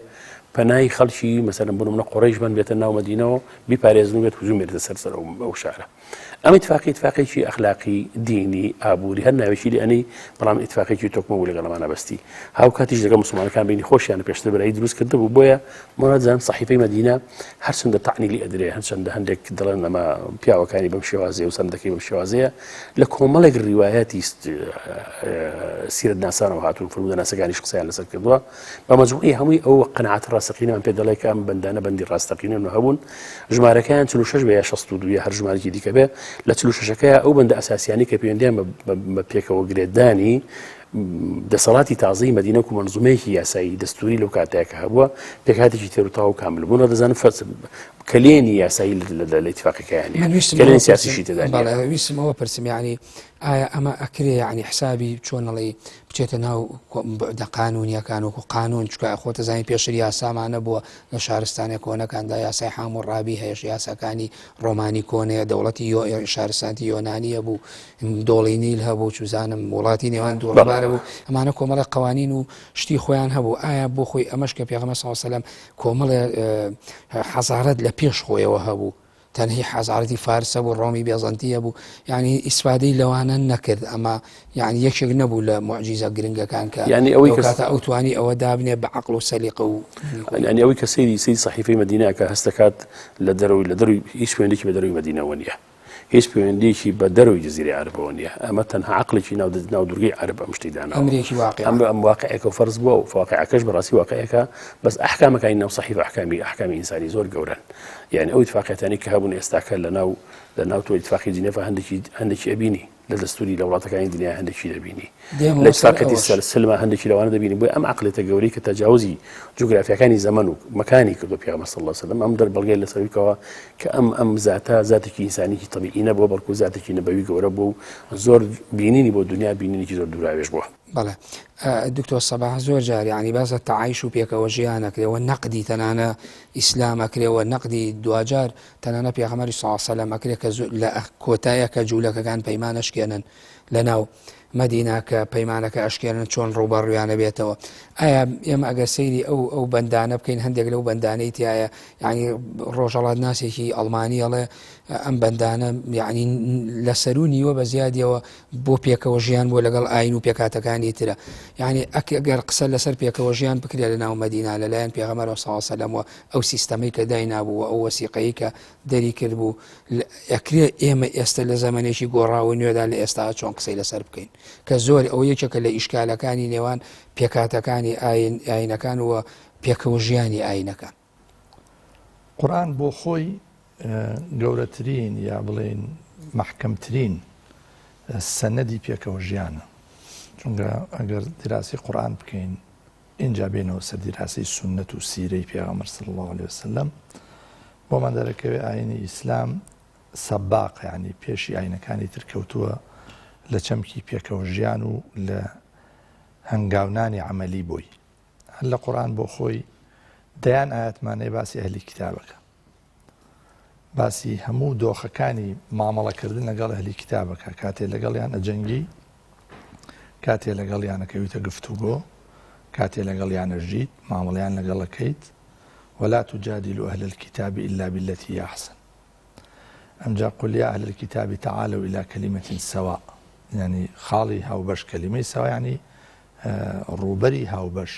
Speaker 2: پەنای خەڵکی مەسەلەن بۆ نمونە قوڕەیش بن بێتە ناو مەدینەوە بیپارێزن و بێت هجوم بێتە سەر سەر ئەو شارە ئەم ئیتفاقی ئیتفاقێکی ئەخلاقی دینی ئابووری هەر ناوێکی لێ ئەنێی بەڵام ئیتفاقێکی تۆکمە بوو لەگەڵ ئەمانە بەستی هاوکاتیش لەگەڵ مسلمانەکان بینی خۆشیان پێشتر برایی دروست کردبوو بۆیە موراد زانم سەحیفەی مەدینە هەرچەندە تەعنی لێ ئەدرێ هەرچەندە هەندێک دەڵێن ئەمە پیاوەکانی بەم شێوازەیە و سەندەکەی بەم شێوازەیە لە کۆمەڵێک ڕیوایەتی سیرەت ناسانەوە هاتوون فەرموودەناسەکانیش قسەیان لەسەر کردووە بە مەجموعی هەمووی ئەو قەناعەتە ڕاستەقینەمان پێ دەڵێ کە ئەم بەندانە بەندی ڕاستەقینەن و هەبوون ژمارەکەیان 46 بێ یا 62 یا هەر ژمارەکی دیکە بێ لە 46ەکەی ئەو بەندە ئەساسیانی کە پەیوەندیان بە پێکەوە گرێدانی دەسەڵاتی تازەی مەدینە و مەنزومەیەکی یاسایی دەستوری لەو کاتەیە کە هەبووە پێکهاتێکی تێر و تەواو کامل بوون دەزانن فەرز کەلێنی یاسایی لە ئیتفاقەکەیان
Speaker 1: من ویستم
Speaker 2: کەلێنی
Speaker 1: ئەوە
Speaker 2: سیاسیشی
Speaker 1: پرسم
Speaker 2: تێدا نییە.
Speaker 1: بەڵێ ویستم ئەوە پرسم یعنی ئایا ئەمە ئەکرێ یعنی حسابی چۆن ئەڵێی بچێ. بچێتە ناو بوعدە قانونیەکان وەکو قانون چکە خۆتەزانی پێشتر یاسامان نەبووە لە شارستانە کۆنەکاندا یاسای حاموڕابی هەیە یاساکانی ڕۆمانی کۆنەیە دەوڵەتی شارستانتی یۆنانی هەبوو دۆڵی نیل هەبوو چوزانم وڵاتی نێوان دووڕبارە بوو ئەمانە کۆمەڵە قوانین و شتی خۆیان هەبوو ئایا بۆ خۆی ئەمەش کە پێغەمبەر صلی الله علیه و سلم کۆمەڵێ حەزارەت لە پێش خۆیەوە هەبوو تەنهی حەزارەتی فارس هەبوو ڕۆمی بێزەنتی هەبوو یعنی ئیسفادەی لەوانە نەکرد ئەمە یعنی یەکێک نەبوو لە معجیزە گرنگەکان کە
Speaker 2: یعنی ئەوەی
Speaker 1: ئەو کاتە ئەو توانی ئەوە دابنێ بە عەقڵ و سەلیقە و
Speaker 2: یعنی ئەوەی کە سەیری سەیری سەحیفەی مەدینە کە هەستەکات لە دەرەوەی لە دەروی هیچ پەیوەندیی بە دەرەوەی مەدینەوە نییە هیچ پەیوەندیەکی بە دەرەوەی جزیرەی عەرەبەوە نییە ئەمە تەنها عەقڵێکی ناو ناو دوورگەی عەرەب ئەم شتی داناوە
Speaker 1: ئەمرێکی واقع
Speaker 2: ئەم ئەم واقعێکە و فەرز بووە و واقعەکەش بەڕاستی واقعێکە بەس ئەحکامەکانی ناو سەحیفە ئەحکامی ئەحکامی ئینسانی زۆر گەورەن یعنی ئەو ئیتفاقیەتانی کە هەبوون ئێستاکە لە ناو لە ناو تۆ ئیتفاقی جنێفا هەندێکی هەندێکی ئەبینی لە دەستوری لە وڵاتەکانی دنیا هەندێکی دەبینی لە ئیتفاقیەتی سەر سلما هەندێکی لەوانە دەبینی بۆیە ئەم عەقڵیەتە گەورەی کە تەجاوزی جوگرافیاکانی زەمەن و مەکانی کردو پێغەمبەر صلی الله علیه وسلم ئەم دەر بەڵگەی لەسەر کەوا کە ئەم ئەم زاتە زاتێکی ئینسانیکی تەبیعی نەبووە بەڵکو زاتێکی نەبەوی گەورە بوو و زۆر بینینی بۆ دنیا بینینێکی زۆر دووراوێژ بووە.
Speaker 1: بەڵێ دکتۆر سەباح زۆر جار یعنی باس لە تەعایش و پێکەوە ژیان ئەکرێ و نەقدی تەنانە ئیسلام ئەکرێ و نەقدی دواجار تەنانە پێغەمبەری صلی الله علیه وسلم ئەکرێ کە لە کۆتایە کە جوولەکەکان پەیمان ئەشکێنن لەناو مەدینە کە پەیمانەکە ئەشکێنن چۆن ڕووبەڕوویان ئەبێتەوە ئایا ئێمە ئەگەر سەیری ئەو ئەو بەندانە بکەین هەندێک لەو بەندانەی تایە یعنی ڕۆژەڵات ناسێکی ئەڵمانی ئەڵێ ئەم بەندانە یعنی لە سەرو نیوە بە زیادیەوە بۆ پێکەوە ژیان بۆ لەگەڵ ئاین و پێکاتەکانی ترە یعنی ئەگەر قسە لەسەر پێکەوە ژیان بکرێت لە ناو مەدینە لەلایەن پێغەمبەرەوە صلی الله علیه وسلم ئەو سیستەمەی کە داینابوو و ئەو وەسیقەی کە دەری کردبوو ئەکرێ ئێمە ئێستا لە زەمەنێکی گۆڕاو و نوێدا لە ئێستا چۆن قسەی لەسەر بکەین کە زۆر ئەوە یەکێکە لە ئیشکالەکانی نێوان پێکهاتەکانی ئاین ئاینەکان و پێکەوە ژیانی ئاینەکان.
Speaker 3: قورئان بۆ خۆی گەورەترین یا بڵێین مەحکەمترین سەنەدی پێکەوە ژیانە چونکە ئەگەر دیراسی قورئان بکەین ئینجا بێینەوە سەر دیراسەی سوننەت و سیرەی پێغەمبەر صلی اللە علیە وسلم بۆمان دەرەکەوێ ئاینی ئیسلام سەباق یعنی پێشی ئاینەکانی تر کەوتووە لە چەمکی پێکەوە ژیان و لە هەنگاونانی عەمەلی بۆی هەر لە قورئان بۆ خۆی دەیان ئاەتمانەیە باسی ئەهلی کتابەکە باسی هەموو دۆخەکانی مامەڵەکردن لەگەڵ ئەهلی کتابەکە کاتێ لەگەڵیان ئەجەنگی کاتێ لەگەڵیان ئەکەویتە گفتوگۆ کاتێ لەگەڵیان ئەژیت مامەڵەیان لەگەڵ ئەکەیت ولا تجادلوا أهل الكتاب إلا بالتي هي أحسن ئەمجا قل يا أهل الكتاب تعالوا إلى كلمة سواء یعنی خاڵی هاوبەش کەلیمەی سەوا یعنی ڕووبەری هاوبەش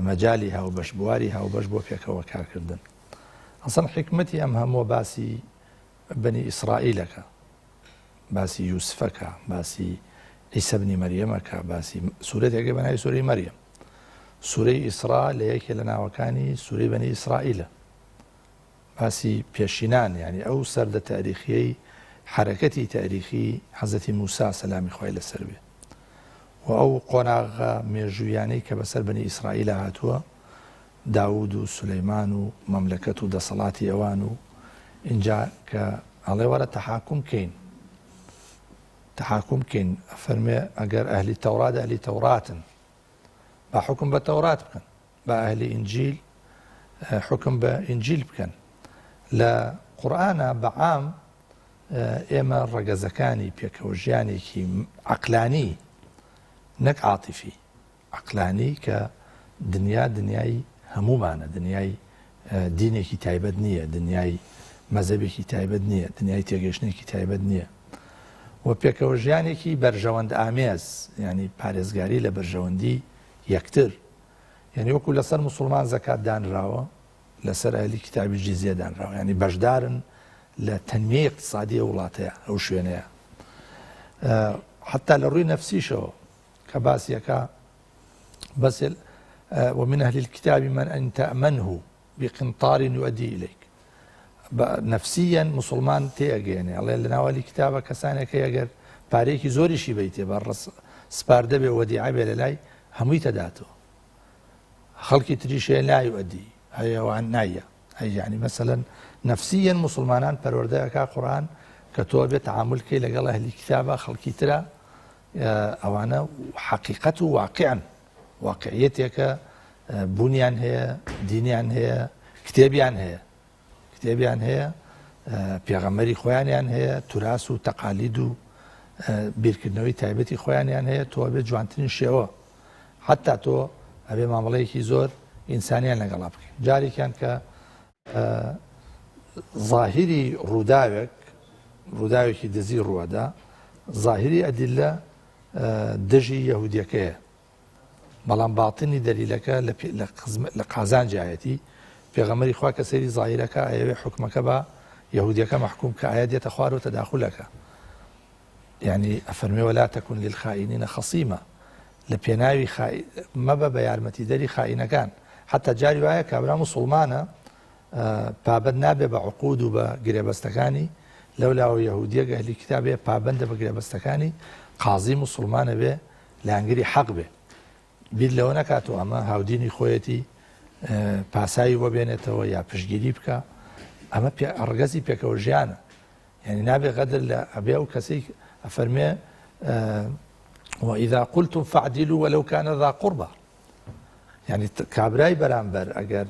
Speaker 3: مەجالی هاوبەش بواری هاوبەش بۆ پێکەوە کارکردن ئەسڵەن حیکمەتی ئەم هەمووە باسی بەنی ئیسرائیلەکە باسی یوسفەکە باسی عیسە بنی مەریەمەکە باسی سورەتێکە بە ناوی سورەی مەریەم سورەی ئیسرا لە یەکێ لە ناوەکانی سورەی بەنی ئیسرائیلە باسی پێشینان یعنی ئەو سەردە تاریخیەی حرەکەتی تاریخی حەزەتی موسا سەلامی خوای لەسەر بێ و ئەو قۆناغە مێژوویانەی کە بەسەر بەنی ئیسرائیلا هاتووە داوود و سولەیمان و مەملەکەت و دەسەڵاتی ئەوان و ئینجا کە ئەڵێ وەرە تەحاکوم کەین تەحاکوم کەین ئەفەرمێ ئەگەر ئەهلی تەورات ئەهلی تەوراتن با حکم بە تەورات بکەن با ئەهلی ئینجیل حکم بە ئینجیل بکەن لە قورئانە بە عام ئێمە ڕەگەزەکانی پێکەوە ژیانێکی عەقلانی نەک عاتیفی عەقلانی کە دنیا دنیای هەموومانە، دنیای دینێکی تایبەت نییە، دنیای مەزەبێکی تایبەت نییە، دنیای تێگەیشتنێکی تایبەت نییە و پێکەوە ژیانێکی بەرژەوەند ئامێز یعنی پارێزگاری لە بەرژەوەندی یەکتر یعنی وەکو لەسەر مسلمان زەکات دانراوە لەسەر ئەهلی کتابی جیزیە دانراوە یعنی بەشدارن لە تەنمیەی اقتصادی ئەو وڵاتەیە ئەو شوێنەیە حتا لە ڕووی نەفسیشەوە کە باسی ئەکا بەس ومن أهل الكتاب من أن تأمنه بقنطار يؤدي إليك نفسيا مسلمان تێئەگەیەنێ ئەڵێ لە ناوەلی کتابە کەسانێک هەیە گەر پارەیەکی زۆریشی بیتێ بە سپاردە بێ وەدیعە بێ لە لای هەمووی تەداتەوە خەڵکی تریش هەیە لا يؤدي هەیە وان نایە ئەی یعنی مەسەلەن نفسیەن مسلمانان پەروەردە ئەکا قورئان کە تۆ بێ تعامل کەی لەگەڵ ئەهلی کتابە خەڵکی ترە. ئەوانە حەقیقەت و واقیعن، واقعیەتێکە بوونیان هەیە، دینیان هەیە، کتێبیان هەیە، کتێبیان هەیە، پێغەمبەری خۆیانیان هەیە، توراس و تەقالید و بیرکردنەوەی تایبەتی خۆیانیان هەیە، تۆ ئەبێ جوانترین شێوە حتا تۆ ئەبێ مامەڵەیەکی زۆر ئینسانیان لەگەڵا بکەین. جارێکیان کە ظاهری ڕووداوێک ڕووداوێکی دزی ڕووەدا ظاهری ئەدیلە دژی یەهودیەکەیە بەڵام باتنی دەلیلەکە لە قازانجایەتی پێغەمەری خوا کە سەیری ظاهرەکە ئەیەوێ حکومەکە بە یەهودیەکە محکوم کە ئایا دێتە خوارەوە تەداخولەکە یعنی ئەفەرمێ ولا تكن للخائنين خصيما لە پێناوی مەبە بە یارمەتیدەری خائینەکان حتا جاری وایە کابرا مسلمانە پابەند نابێ بە عقود و بە گرێبەستەکانی لەولاوە یەهودیەک ئەهلی کتابێ پابەندە بە گرێبەستەکانی قازی مسلمانە بێ لایەنگری حەق بێ بیر لەوە نەکاتەوە ئەمە هاودینی خۆیەتی پاساوی بۆ بێنێتەوە یا پشتگیری بکە ئەمە ڕگەزی پێکەوە ژیانە یعنی نابێ غەدر لە ئەبێ ئەو کەسەی ئەفەرمێ وإذا قلتم فاعدلوا ولو كان ذا قربى یعنی کابرای بەرامبەر ئەگەر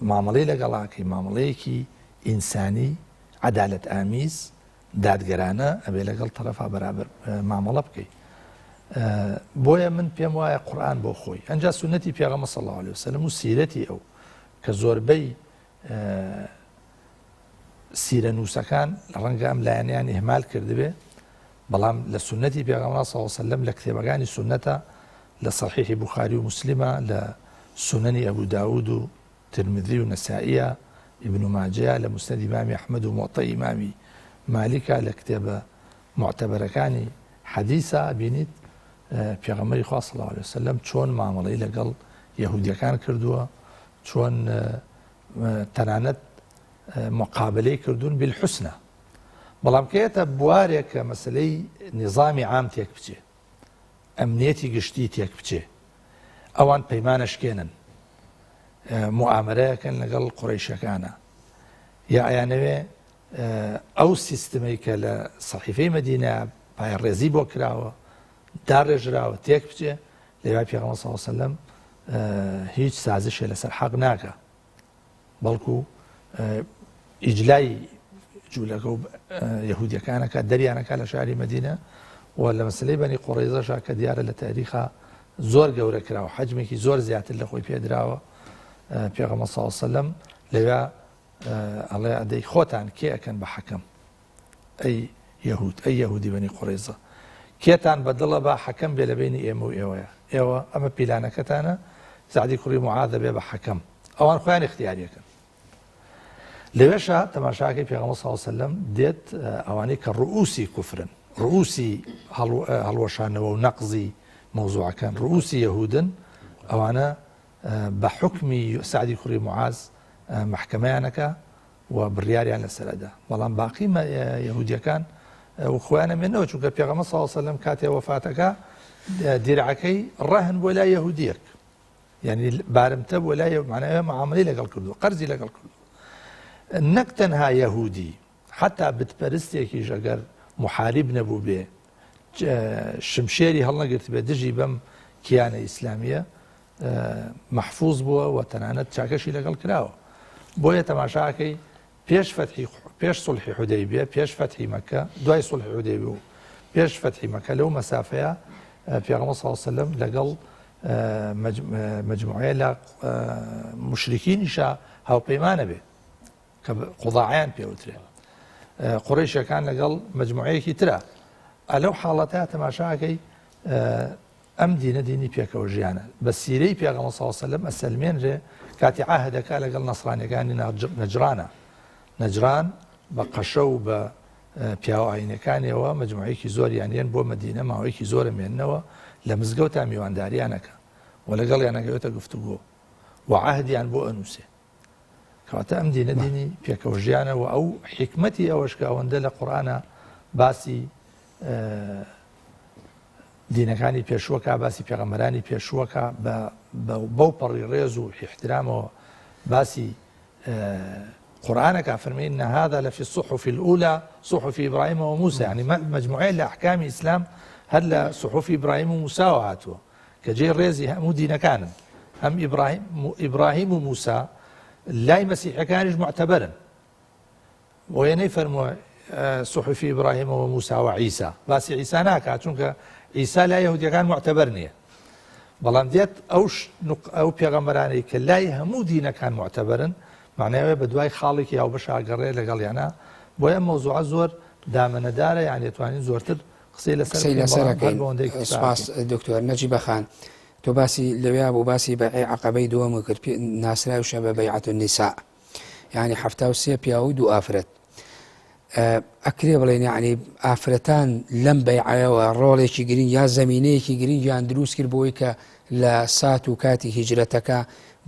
Speaker 3: مامەڵەی لەگەڵاکەی مامەڵەیەکی ئینسانی عەدالەت ئامیز دادگەرانە ئەبێ لەگەڵ تەرەفا بەرابەر مامەڵە بکەی بۆیە من پێم وایە قورآن بۆ خۆی ئەنجا سونەتی پێغەمبەر صلی الله علیه وسلم و سیرەتی ئەو کە زۆربەی سیرە نووسەکان ڕەنگە ئەم لایەنیان ئیهمال کردبێ بەڵام لە سونەتی پێغەمبەر صلی الله علیه وسلم لە کتێبەکانی سونەتە لە صحیحی بوخاری و مسلمە لە سونەنی ئەبو داود و ترمذی و نەسائیە، ئیبن ماجەیە، لە موسنەدی ئیمامی ئەحمەد و موەتەی ئیمامی مالیکە، لە کتێبە موعتەبەرەکانی حەدیسە ئەبینیت پێغەمبەری خوا صلی اللە علیە وسلم چۆن مامەڵەی لەگەڵ یەهودیەکان کردووە، چۆن تەنانەت مقابلەی کردوون بالحسنى. بەڵام کە یەتە بوارێک کە مەسەلەی نیزامی عام تێک بچێ، ئەمنیەتی گشتی تێک بچێ، ئەوان پەیمان ئەشکێنن، موئامەرەکەن لەگەڵ قوڕەیشەکانە یا ئەیانەوێ ئەو سیستمەی کە لە سەحیفەی مەدینە پایەڕێزی بۆ کراوە داڕێژراوە تێک بچێ لەوای پێغەمبەر صلی الله علیه وسلم هیچ سازشێ لەسەر حەق ناکە بەڵکو ئیجلای جوولەکە و یەهودیەکانەکە دەریانەکە لە شاری مدینە و لە مەسلەی بەنی قوڕیزەشا کە دیارە لە تاریخا زۆر گەورە کراوە حەجمێکی زۆر زیاتر لە خۆی پێدراوە پێغەمبەر صلی الله علیه وسلم لەوێ ئەڵێ ئەدەی خۆتان کێ ئەکەن بە حەکەم ئەی یەهود ئەی یەهودی بەنی قوڕیزە کێتان بە دڵە با حەکەم بێ لە بینی ئێمە و ئێوەیە ئێوە ئەمە پیلانەکەتانە سەعدی کوڕی معاذ بێ بە حەکەم ئەوان خۆیان اختیاریەکەن لەوێشا تەماشاکەی پێغەمبەر صلی الله علیه وسلم دێت ئەوانەی کە ڕؤوسی کوفرن ڕؤوسی هەڵوەشانەوە و نەقزی مەوزوعەکان ڕؤوسی یەهودن ئەوانە بە حکمی سعدی کوڕی معاذ محکمەیانەکە و بڕیاریان لەسەر ئەدا بەڵام باقی یەهودیەکان و خۆیان ئەمێنەوە چونکە پێغەمبەر صلی الله علیه وسلم کاتێ وەفاتەکە دیرعەکەی ڕەهن بۆ لای یەهودیەک یعنی بارمتە بۆ لای معنای معاملەی لەگەڵ کردو قەرزی لەگەڵ کردو نەک تەنها یەهودی حتا بتپەرستێکیش ئەگەر محارب نەبوو بێ شمشێری هەڵنەگرت بێ دژی بەم کیانە ئیسلامیە مەحفوز بووە و تەنانەت چاکەشی لەگەڵ کراوە بۆیە تەماشاکەی پێش فەتحی پێش سڵحی حودەیبیە پێش فەتحی مەکە دوای سڵحی حودەیبیە و پێش فەتحی مەکە لەو مەسافەیە پێغەمبەر صلی الله علیه وسلم لەگەڵ مجموعەیە لە مشرکینیشا هاوپەیمانە بێ کە قوضاعیان پێوترێ قڕیشەکان لەگەڵ مجموعەیەکی ترە ئەلەو حاڵەتە تەماشاکەی ئەم دینە دینی پێکەوە ژیانە بە سیرەی پێغەمبەر صلی اللە علیە وسلم ئەسەلمێنرێ کاتی عەهدەکە لەگەڵ نەسرانیەکانی نەجرانە نەجران بە قەشە و بە پیاوە ئاینەکانیەوە مجموعەیەکی زۆریان یەن بۆ مەدینە ماوەیەکی زۆرە مێننەوە لە مزگەوتا میوانداریانەکە و لەگەڵیان ئەگەوێتە گفتوگۆ و عەهدیان بۆ ئەنووسێ کەواتە ئەم دینە دینی پێکەوە ژیانە و ئەو حیکمەتی ئەوەش کە ئەوەندە لە قورئانە باسی دینەکانی پێشووەکە باسی پێغەمبەرانی پێشووەکە بەو پەڕی ڕێز و ئیحترامەوە باسی. قورئانەکە ئەفەرمێ ان هذا لفی الصحف الاولى صحف ابراهیم وموسی یعنی مجموعەیە لە ئەحکامی ئیسلام هەر لە صحف ئیبراهیم و موساوە هاتووە کە جێی ڕێزی هەموو دینەکانن هەم ئیبراهیم ئیبراهیم و موسا لای مەسیحەکانیش معتەبەرن بۆیە نەیفەرمووە صحف ئیبراهیم و موسا و عیسا باسی عیسا ناکات چونکە عیسا لای یەهودیەکان معتەبەر نییە بەڵام دێت ئەو ئەو پێغەمبەرانەی کە لای هەموو دینەکان معتەبەرن معنای ئەوەیە بە دوای خاڵێکی هاوبەشا گەڕێ لەگەڵیانە بۆیە ئەم مەوزوعە زۆر دامەنەدارە یان دەتوانین زۆرتر قسەی لەسەر
Speaker 1: قسەی
Speaker 3: بکەین
Speaker 1: لەسەر
Speaker 3: بەڵام هەر
Speaker 1: ئەکەین
Speaker 3: بەوەندەی اکتفا
Speaker 1: سپاس
Speaker 3: ئەکەین.
Speaker 1: دکتۆر نەجیبە خان تۆ باسی لەویا بوو باسی بەیعەی عەقەبەی دووەم کرد ناسراویشە بە بەیعەت النساء یعنی 73 پیاو و دوو ئافرەت ئەکرێ بڵێن یعنی ئافرەتان لەم بەیعەوە ڕۆڵێکی گرنگ یا زمینەیەکی گرنگیان دروست کرد بۆی کە لە سات و کاتی هیجرەتەکە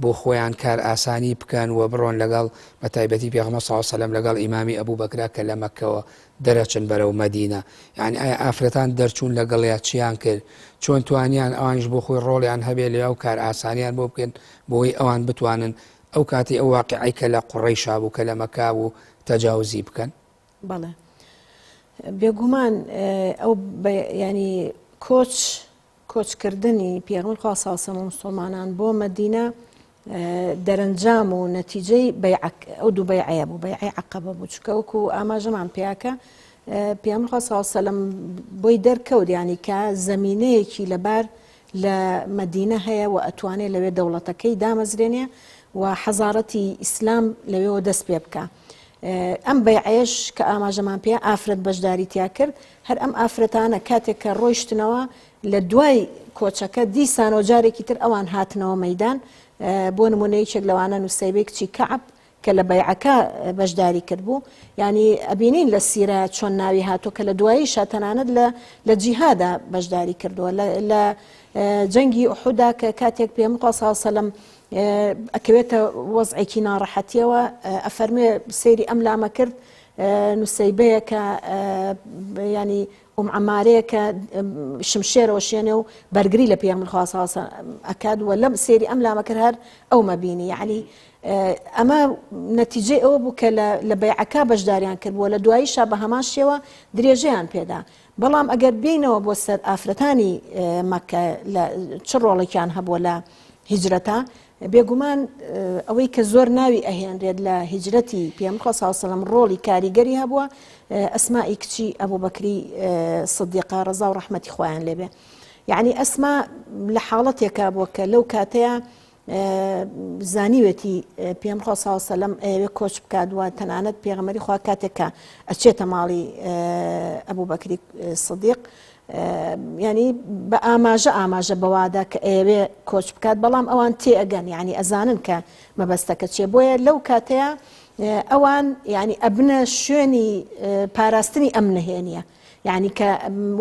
Speaker 1: بۆ خۆیان کار ئاسانی بکەن و بڕۆن لەگەڵ بە تایبەتی پێغەمبەر صلی الله علیه و لەگەڵ ئیمامی ئەبوو بەکرا کە لە مەکەوە دەرەچن بەرەو مەدینە یعنی ئایا ئافرەتان دەرچوون لەگەڵیا چیان کرد چۆن توانیان ئەوانیش بۆ خۆی ڕۆڵیان هەبێ لەیا و کار ئاسانیان بۆ بکەن بۆی ئەوان بتوانن ئەو کاتی ئەو واقعی کە لە قوڕەیشا بوو کە لە مەکا بوو تەجاوزی بکەن؟
Speaker 4: بەڵێ بێگومان ئەو ینی کۆچ کۆچکردنی پێغەمبەر خوا صلی الله علیه و مسلمانان بۆ مەدینە دەرەنجام و نەتیجەی ئەو دوو بەیعەیە بوو بەیعەی عەقەبە بوو چونکە وەکو ئاماژەمان پیاکە پێغەمبەر خوا صلی الله علیه و سلم بۆی دەرکەوت ینی کە زمینەیەکی لەبار لە مەدینە هەیە و ئەتوانێ لەوێ دەوڵەتەکەی دامەزرێنێ و حەزارەتی ئیسلام لەوێوە دەست پێ بکا. ئەم بەیعەیەش کە ئاماژەمان پێ ئافرەت بەشداری تیا کرد، هەر ئەم ئافرەتانە کاتێک کە ڕۆیشتنەوە لە دوای کۆچەکە دیسانەوە جارێکی تر ئەوان هاتنەوە مەیدان، بۆ نمونە یەکێک لەوانە نوسەیبەی کچی کەعب کە لە بەیعەکە بەشداری کردبوو یانی ئەبینین لە سیرە چۆن ناوی هاتووە کە لە دواییشا تەنانەت لە لە جیهادا بەشداری کردووە لە لە جەنگی ئوحودا کە کاتێک پێم خوا صلی الله علیه و سلم ئەکەوێتە وەزعێکی ناڕەحەتیەوە ئەفەرمێ سەیری ئەم لامە کرد نوسەیبەیە کە ینی ئوم عەمارەیە کە شمشێرەوە شێنێ و بەرگری لە پێغەمبەر خوا صلی الله ئەکات و لەم سێری ئەم لامە کرد هەر ئەو مەبینی یعنی ئەمە نەتیجەی ئەوە بوو کە لە بەیعەکە بەشداریان کردبووە لە دواییشا بە هەمان شێوە درێژەیان پێدا بەڵام ئەگەر بینەوە بۆ سەر ئافرەتانی مەکە لە چ ڕۆڵێکیان هەبووە لە هیجرەتە بێگومان ئەوەی کە زۆر ناوی ئەهێنرێت لە هیجرەتی پێغەمبەر خوا صلی سلم ڕۆڵی کاریگەری هەبووە ئەسمائی کچی ئەبوبەکری سدیقە ڕەزا و ڕەحمەتی خوایان لێبێ یعنی ئەسما لە حاڵەتێکا بووە کە لەو کاتەیە زانیوێتی پێم خوا صلی سلم ئەیەوێ کۆچ بکات و تەنانەت پێغەمبەری خوا کاتێک کە ئەچێتە ماڵی ئەبوبەکری سدیق یانی بە ئاماژە ئاماژە بەوادا کە ئەیەوێ کۆچ بکات بەڵام ئەوان تێئەگەن یعنی ئەزانن کە مەبەستەکە چیە بۆیە لەو کاتەیە ئەوان یعنی ئەبنە شوێنی پاراستنی ئەم نهێنیە یعنی کە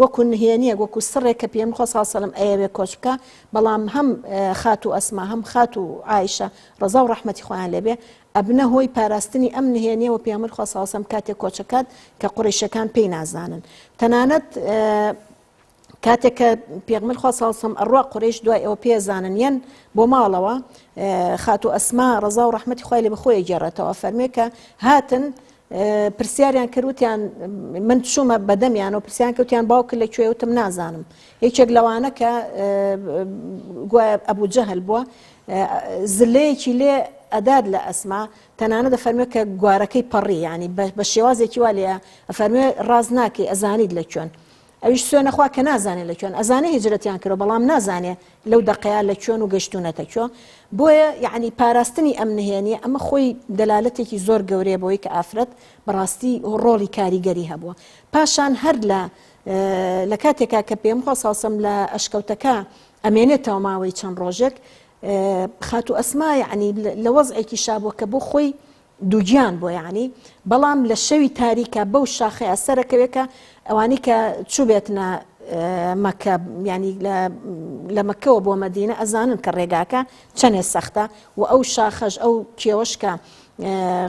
Speaker 4: وەکو نهێنیە وەکو سڕێک کە پێم خۆ ساسەلم ئەیەوێ کۆچ بکە بەڵام هەم خات و ئەسما هەم خات و عیشە ڕەزا و ڕەحمەتی خۆیان لێبێ ئەبنە هۆی پاراستنی ئەم نهێنیە وە پێغەمبەر خوا صلی اللە علیە وسلم کاتێک کۆچەکات کە قوڕەیشەکان پێی نازانن تەنانەت کاتێک کە پێغمبەر خوا صلی اللە علیە وسلم ئەڕوا قوڕەیش دوای ئەوە پێزانن یەن بۆ ماڵەوە خاتوو ئەسما ڕەزا و ڕەحمەتی خوای لێ بخۆی گێڕێتەوە فەرمێ کە هاتن پرسیاریان کرد وتیان من چوومە بەدەمیانەوە پرسیان کەوتیان باوکت لە کوێ وتم نازانم یەکێک لەوانە کە گوایە ئەبوو جەهل بووە زلەیەکی لێ ئەدات لە ئەسما تەنانەت ئەفەرموێ کە گوارەکەی پەڕی یانی بە شێوازێکی وا لێ ئەفەرموێ ڕاست ناکەی ئەزانیت لە کوێن ئەویش سوێنە خوا کە نازانێ لە کوێن ئەزانێ هیجرەتیان کردوە بەڵام نازانێ لەو دەقەیا لە کوێن و گەشتونەتە کوێ بۆیە یعنی پاراستنی ئەم نهێنیە ئەمە خۆی دەلالەتێکی زۆر گەورەیە بۆی کە ئافرەت بەڕاستی ڕۆڵی کاریگەری هەبووە پاشان هەر لە لە کاتێکا کە پێم خوا ساسم لە ئەشکەوتەکە ئەمێنێتەوە ماوەی چەند ڕۆژێک خاتوو ئەسما یعنی لە وەزعێکی شابووە کە بۆ خۆی دووگیان بۆ یعنی بەڵام لە شەوی تاریکە بەو شاخەیە سەرەکەوێکە ئەوانی کە چوبێتنە مەکە ینی لە مەکەوە بۆ مەدینە ئەزانن کە ڕێگاکە چەنێ سەختە و ئەو شاخەش ئەو کێوەشکە.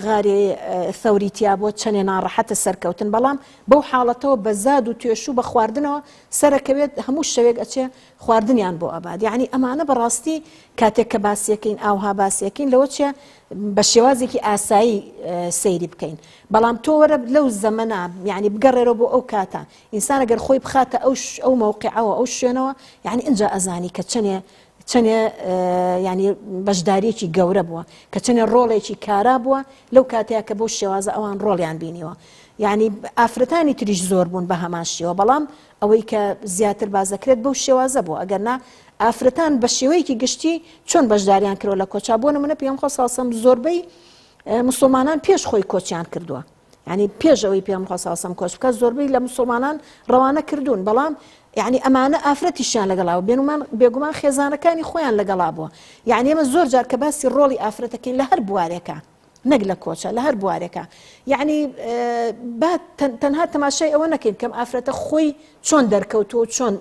Speaker 4: غاری ثەوری تیا بووە چەنێ ناڕەحەتە سەرکەوتن بەڵام بەو حاڵەتەوە بە زاد و توێشوو بە خواردنەوە سەرەکەوێت هەموو شەوێک ئەچێ خواردنیان بۆ ئەبات یعنی ئەمانە بەڕاستی کاتێک کە باسیەکەین ئاوها باسیەکەین لەوە چێ بە شێوازێکی ئاسایی سەیری بکەین بەڵام تۆ وەرە لەو زەمەنا یعنی بگەڕێرەوە بۆ ئەو کاتە ئینسان ئەگەر خۆی بخاتە ئەو ئەو مەوقعەوە ئەو شوێنەوە یعنی ئینجا ئەزانی کە چەنێ چەنێ یعنی بەشداریەکی گەورە بووە کە چەنێ ڕۆڵێکی کارا بووە لەو کاتەیە کە بۆ شێوازە ئەوان ڕۆڵیان بینیوە یعنی ئافرەتانی تریش زۆر بوون بە هەمان شێوە بەڵام ئەوەی کە زیاتر باس دەکرێت بەو شێوازە بووە ئەگەر نا ئافرەتان بە شێوەیەکی گشتی چۆن بەشداریان کردوە لە کۆچا بۆ نمونە پێم خۆ ساڵسەم زۆربەی مسلمانان پێش خۆی کۆچیان کردووە یعنی پێش ئەوەی پێم خۆ ساسەم کۆچ بکە زۆربەی لە مسلمانان ڕەوانە کردوون بەڵام یعنی ئەمانە ئافرەتیشیان لەگەڵا و بێنمان بێگومان خێزانەکانی خۆیان لەگەڵا بووە یعنی ئێمە زۆر جار کە باسی ڕۆڵی ئافرەتەکەین لە هەر بوارێکە نەک لە کۆچە لە هەر بوارێکە یعنی با تەنها تەماشای ئەوە نەکەین کەم ئافرەتە خۆی چۆن دەرکەوتووە و چۆن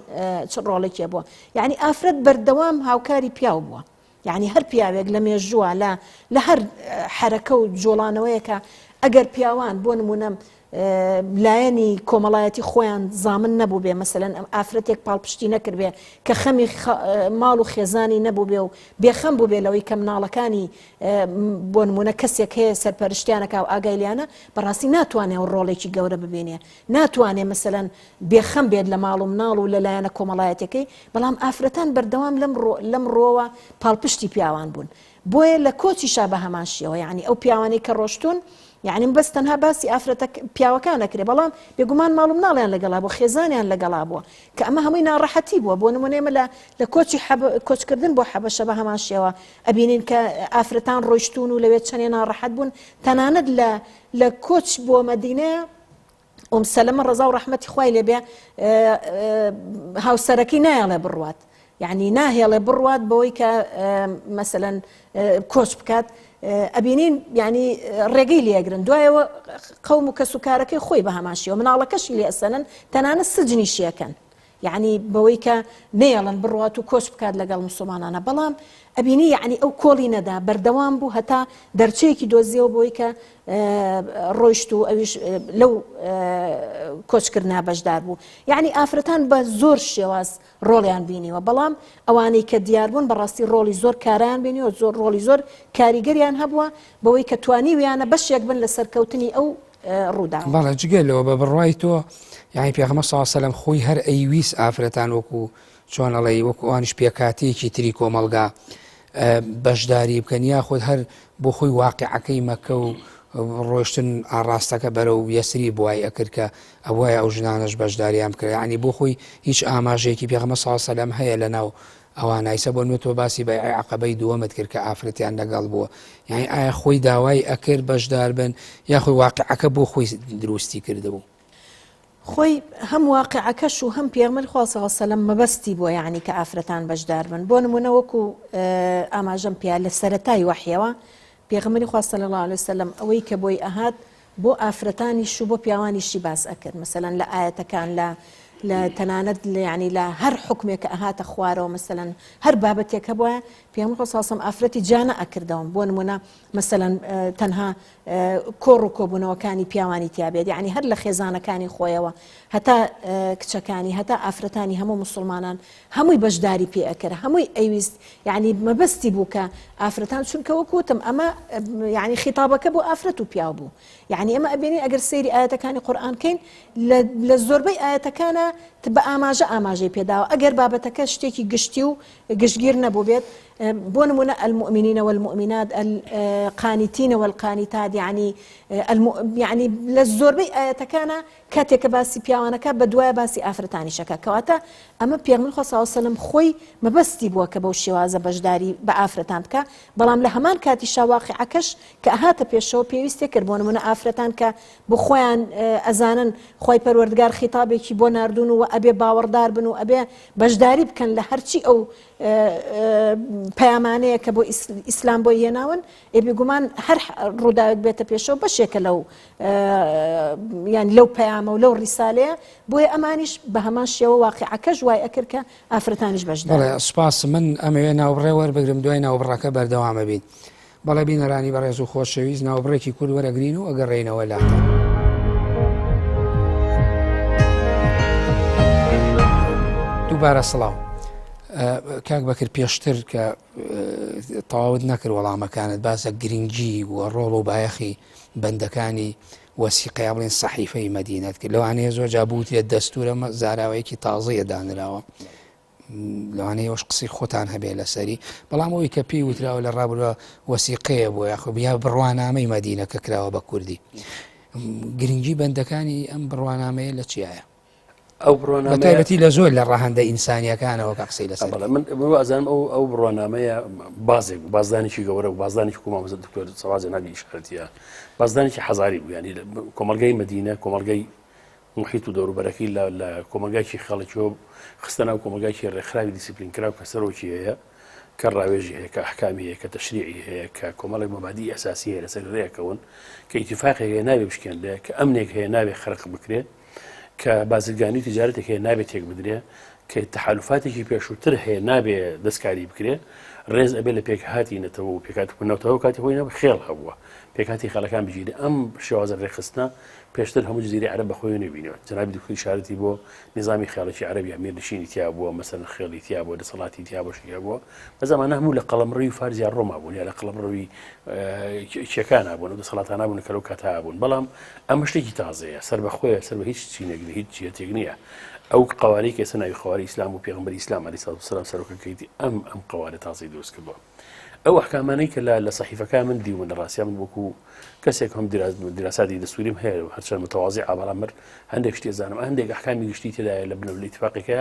Speaker 4: چ ڕۆڵێکی بووە یعنی ئافرەت بەردەوام هاوکاری پیاو بووە یعنی هەر پیاوێک لە مێژووە لە لە هەر حرەکە و جۆڵانەوەیەکە ئەگەر پیاوان بۆ نمونە لایەنی کۆمەڵایەتی خۆیان زامن نەبووبێ مەسەلەن ئەم ئافرەتێک پاڵپشتی نەکردبێ کە خەمی ماڵ و خێزانی نەبووبێ و بێخەم بووبێ لەوەی کە مناڵەکانی بۆ نمونە کەسێک هەیە سەرپەرشتیانەکە و ئاگای لیانە بەڕاستی ناتوانێ و ڕۆڵێکی گەورە ببینێ ناتوانێ مەسەلەن بێخەم بێت لە ماڵ و مناڵ و لە لایەنە کۆمەڵایەتەکەی بەڵام ئافرەتان بەردەوام لەم لەم ڕۆوە پاڵپشتی پیاوان بوون بۆیە لە کۆچیشا بە هەمان شێوە یانی ئەو پیاوانەی کە ڕۆشتوون یانی بەس تەنها باسی ئافرەتە پیاوەکان ئەکرێ بەڵام بێگومان ماڵ و مناڵیان لەگەڵا بوو خێزانیان لەگەڵا بووە کە ئەمە هەمووی ناڕەحەتی بووە بۆ نمونە ئێمە لە لە کۆچی حەب کۆچکردن بۆ حەبەشە بە هەمان شێوە ئەبینین کە ئافرەتان ڕۆیشتوون و لەوێ چەندێ ناڕەحەت بوون تەنانەت لە لە کۆچ بۆ مەدینە ئوم سەلەمە ڕەزا و ڕەحمەتی خوای لێ بێ هاوسەرەکەی نایەڵێ بڕوات یعنی ناهێڵێ بڕوات بەوەی کە مەسەلەن کۆچ بکات ئەبینین یعنی ڕێگەی لێگرن دوایەوە قەوم و کەس و کارەکەی خۆی بە هەماشیەوە مناڵەکەشی لێ ئەسەنن تەنانە سجنیشیەکەن یەعنی بەوەی کە نەیەڵن بڕوات و کۆچ بکات لەگەڵ موسڵمانانا بەڵام ئەبینی یەعنی ئەو کۆڵی نەدا بەردەوام بوو هەتا دەرچەیەکی دۆزیەوە بۆی کە ڕۆیشت و ئەویش لەو کۆچکردنا بەشدار بوو یعنی ئافرەتان بە زۆر شێواز ڕۆڵیان بینیوە بەڵام ئەوانەی کە دیار بوون بەڕاستی ڕۆڵی زۆر کارایان بینیوە زۆر ڕۆڵی زۆر کاریگەریان هەبووە بەوەی کە توانیویانە بەشێک بن لە سەرکەوتنی ئەو ڕووداوە.
Speaker 1: بەڵێ جگە لەوە بە بڕوای تۆ یانی پێغەمبەر صلی اللە علیە وسلم خۆی هەر ئەیویست ئافرەتان وەکو چۆن ئەڵێی وەکو ئەوانیش پێکهاتەیەکی تری کۆمەڵگا بەشداری بکەن یاخود هەر بۆ خۆی واقعەکەی مەکە و ڕۆشتن ئاڕاستەکە بەرەو یەسری بوای ئەکرد کە ئەوایە ئەو ژنانەش بەشداریان بکرێ ینی بۆ خۆی هیچ ئاماژەیەکی پێغەمبەر صلی اللە علیە وسلم هەیە لەناو ئەوانە ئیسە بۆ نمونە تۆ باسی بەیعەی عەقەبەی دووەمت کرد کە ئافرەتیان لەگەڵ بووە یانی ئایا خۆی داوای ئەکرد بەشدار بن یاخۆی واقعەکە بۆ خۆی دروستی کردبوو؟
Speaker 4: خۆی هەم واقعەکەش و هەم پێغەمبەری خوا صلی اللە علیە وسلم مەبەستی بووە یعنی کە ئافرەتان بەشدار بن بۆ نمونە وەکو ئاماژەم پیا لە سەرەتای وەحیەوە پێغەمبەری خوا صلی اللە علیە وسلم ئەوەی کە بۆی ئەهات بۆ ئافرەتانیش و بۆ پیاوانیشی باس ئەکرد مەسەلەن لە ئایەتەکان لە لە تەنانەت لە یعنی لە هەر حوکمێک کە ئەهاتە خوارەوە مەسەلەن هەر بابەتێک هەبوایە پێغەمبەر خوا صلی اللە علیە وسلم ئافرەتی جیا نەئەکردەوە بۆ نمونە مەسەلەن تەنها کۆڕ و کۆبوونەوەکانی پیاوانی تیابێت یعنی هەر لە خێزانەکانی خۆیەوە هەتا کچەکانی هەتا ئافرەتانی هەموو مسلمانان هەمووی بەشداری پێ ئەکرد هەمووی ئەیویست یعنی مەبەستی بوو کە ئافرەتان چونکە وەکو وتم ئەمە یعنی خیتابەکە بۆ ئافرەت و پیاو بوو یعنی ئەمە ئەبینین ئەگەر سەیری ئاەتەکانی قورئان کەین لە زۆربەی ئاەتەکانە بە ئاماژە ئاماژەی پێداوە ئەگەر بابەتەکە شتێکی گشتی و گشتگیر نەبوو بێت بۆ نمونە المؤمنین والمؤمنات القانتین والقانتات یعنی یعنی لە زۆربەی ئاەتەکانە کاتێک کە باسی پیاوان ئەکا بەدوایە باسی ئافرەتانیش ئەکا کەواتە ئەمە پێغەمبەری خوا صلی اللە علیە وسلم خۆی مەبەستی بووە کە بەو شێوازە بەشداری بە ئافرەتان بکا بەڵام لە هەمان کاتیشا واقیعەکەش کە ئەهاتە پێشەوە پێویستی کرد بۆ نمونە ئافرەتان کە بۆ خۆیان ئەزانن خوای پەروەردگار خیتابێکی بۆ ناردوون و ئەبێ باوەڕدار بن و ئەبێ بەشداری بکەن لە هەرچی ئەو پەیامانەیە کە بۆ ئیسلام بۆی هێناون ئێ بێگومان هەر ڕووداوێک بێتە پێشەوە بەشێکە لەو یان لەو پەیامە و لەو ڕیسالەیە بۆیە ئەمانیش بە هەمان شێوە واقعەکەش وای ئەکرد کە ئافرەتانیش بەشدار
Speaker 1: بەڵێ سوپاس من ئەمەوێ ناوبڕێ وەربگرم دوای ناوبڕەکە بەردەوامە بین. بەڵێ بینەرانی بەڕێز و خۆشەویست ناوبڕێکی کورت وەرەگرین و ئەگەڕێینەوە لاتان. دووبارە سڵاو کاک بەکر پێشتر کە تەواوت نەکرد وەڵامەکانت باسە گرنگی و ڕۆڵ و بایەخی بەندەکانی وەسیقەیا بڵێن سەحیفەی مەدینەت کرد لەوانەیە زۆر جا بوترێت دەستورە زاراوەیەکی تازەیە دانراوە لەوانەیە ئەوش قسەی خۆتان هەبێ لەسەری بەڵام ئەوی کە پێی وتراوە لە ڕابروە وەسیقەیە بۆ یاخۆ یا بڕوانامەی مەدینە کە کراوە بە کوردی گرنگی بەندەکانی ئەم بڕوانامەیە لە چیایە
Speaker 2: ئەو بڕوانامەیە
Speaker 1: تایبەتی لە زۆر لە ڕەهەندە ئینسانیەکانەوە کە قسەی لەسەر
Speaker 2: بەڵێ من من ئەزانم ئەو ئەو بڕوانامەیە بازێک بوو بازدانێکی گەورە و بازدانێکی کوما مەزە دکتۆر سەواز جەنابی ئیشارەتیە بازدانێکی حەزاری بوو یانی کۆمەڵگەی مەدینە کۆمەڵگەی محیط و دەوروبەرەکەی لە لە کۆمەڵگایکی خەڵکیەوە خستە ناو کۆمەڵگایکی ڕێکخراوی دیسیپلین کراو کە سەرۆکی هەیە کە ڕاوێژی هەیە کە ئەحکامی هەیە کە تەشریعی هەیە کە کۆمەڵێک مەبادی ئەساسی هەیە لەسەر ڕێکەون کە ئیتیفاقێک هەیە نابێ بشکێنرێ کە ئەمنێک هەیە نابێ خەرق بکرێ کە بازرگانی و تیجارەتێک هەیە نابێت تێک بدرێ کە تەحالفاتێکی پێشووتر هەیە نابێ دەستکاری بکرێ ڕێز ئەبێ لە پێکهاتی نەتەوە و پێکات نەتەوە کاتی خۆی نەبوو خێڵ هەبووە پێکهاتی خەڵەکان بگیرێ ئەم شێوازە ڕێکخستنە پێشتر هەموو جزیرەی عەرەب بە خۆیەوە نەبینیوە. جەنابی دکتۆر ئیشارەتی بۆ نیزامی خێڵەکی عەرەب یا میرنشینی تیا بووە، مەسەلەن خێڵی تیا بووە، دەسەڵاتی تیا بووە، شتی هەبووە. بە زەمانە هەموو لە قەڵەمڕەوی فارس یا ڕۆما بوون یا لە قەڵەمڕەوی چیەکانا بوون، ئەو دەسەڵاتانە بوون کە لەو کاتە بوون. بەڵام ئەمە شتێکی تازەیە، سەربەخۆیە، سەر بە هیچ چینێک نییە، هیچ جیهەتێک نییە. ئەو قەوارەی کە ئێستا ناوی قەوارەی ئیسلام و پێغەمبەری ئیسلام عەلەیهی سڵات وسەلام سەرۆکەکەیتی ئەم ئەم قەوارە تازەی دروست کردووە. ئەو ئەحکامانەی کە لە لە سەحیفەکە من دیومن لە ڕاستیا من وەکو کەسێک هەم دیراساتی دەستووریم هەیە و هەرچەند متەوازیعە بەڵام مر هەندێک شتی ئەزانم هەندێک ئەحکامی گشتی تێدایە لە بنەوە لە ئیتفاقێکە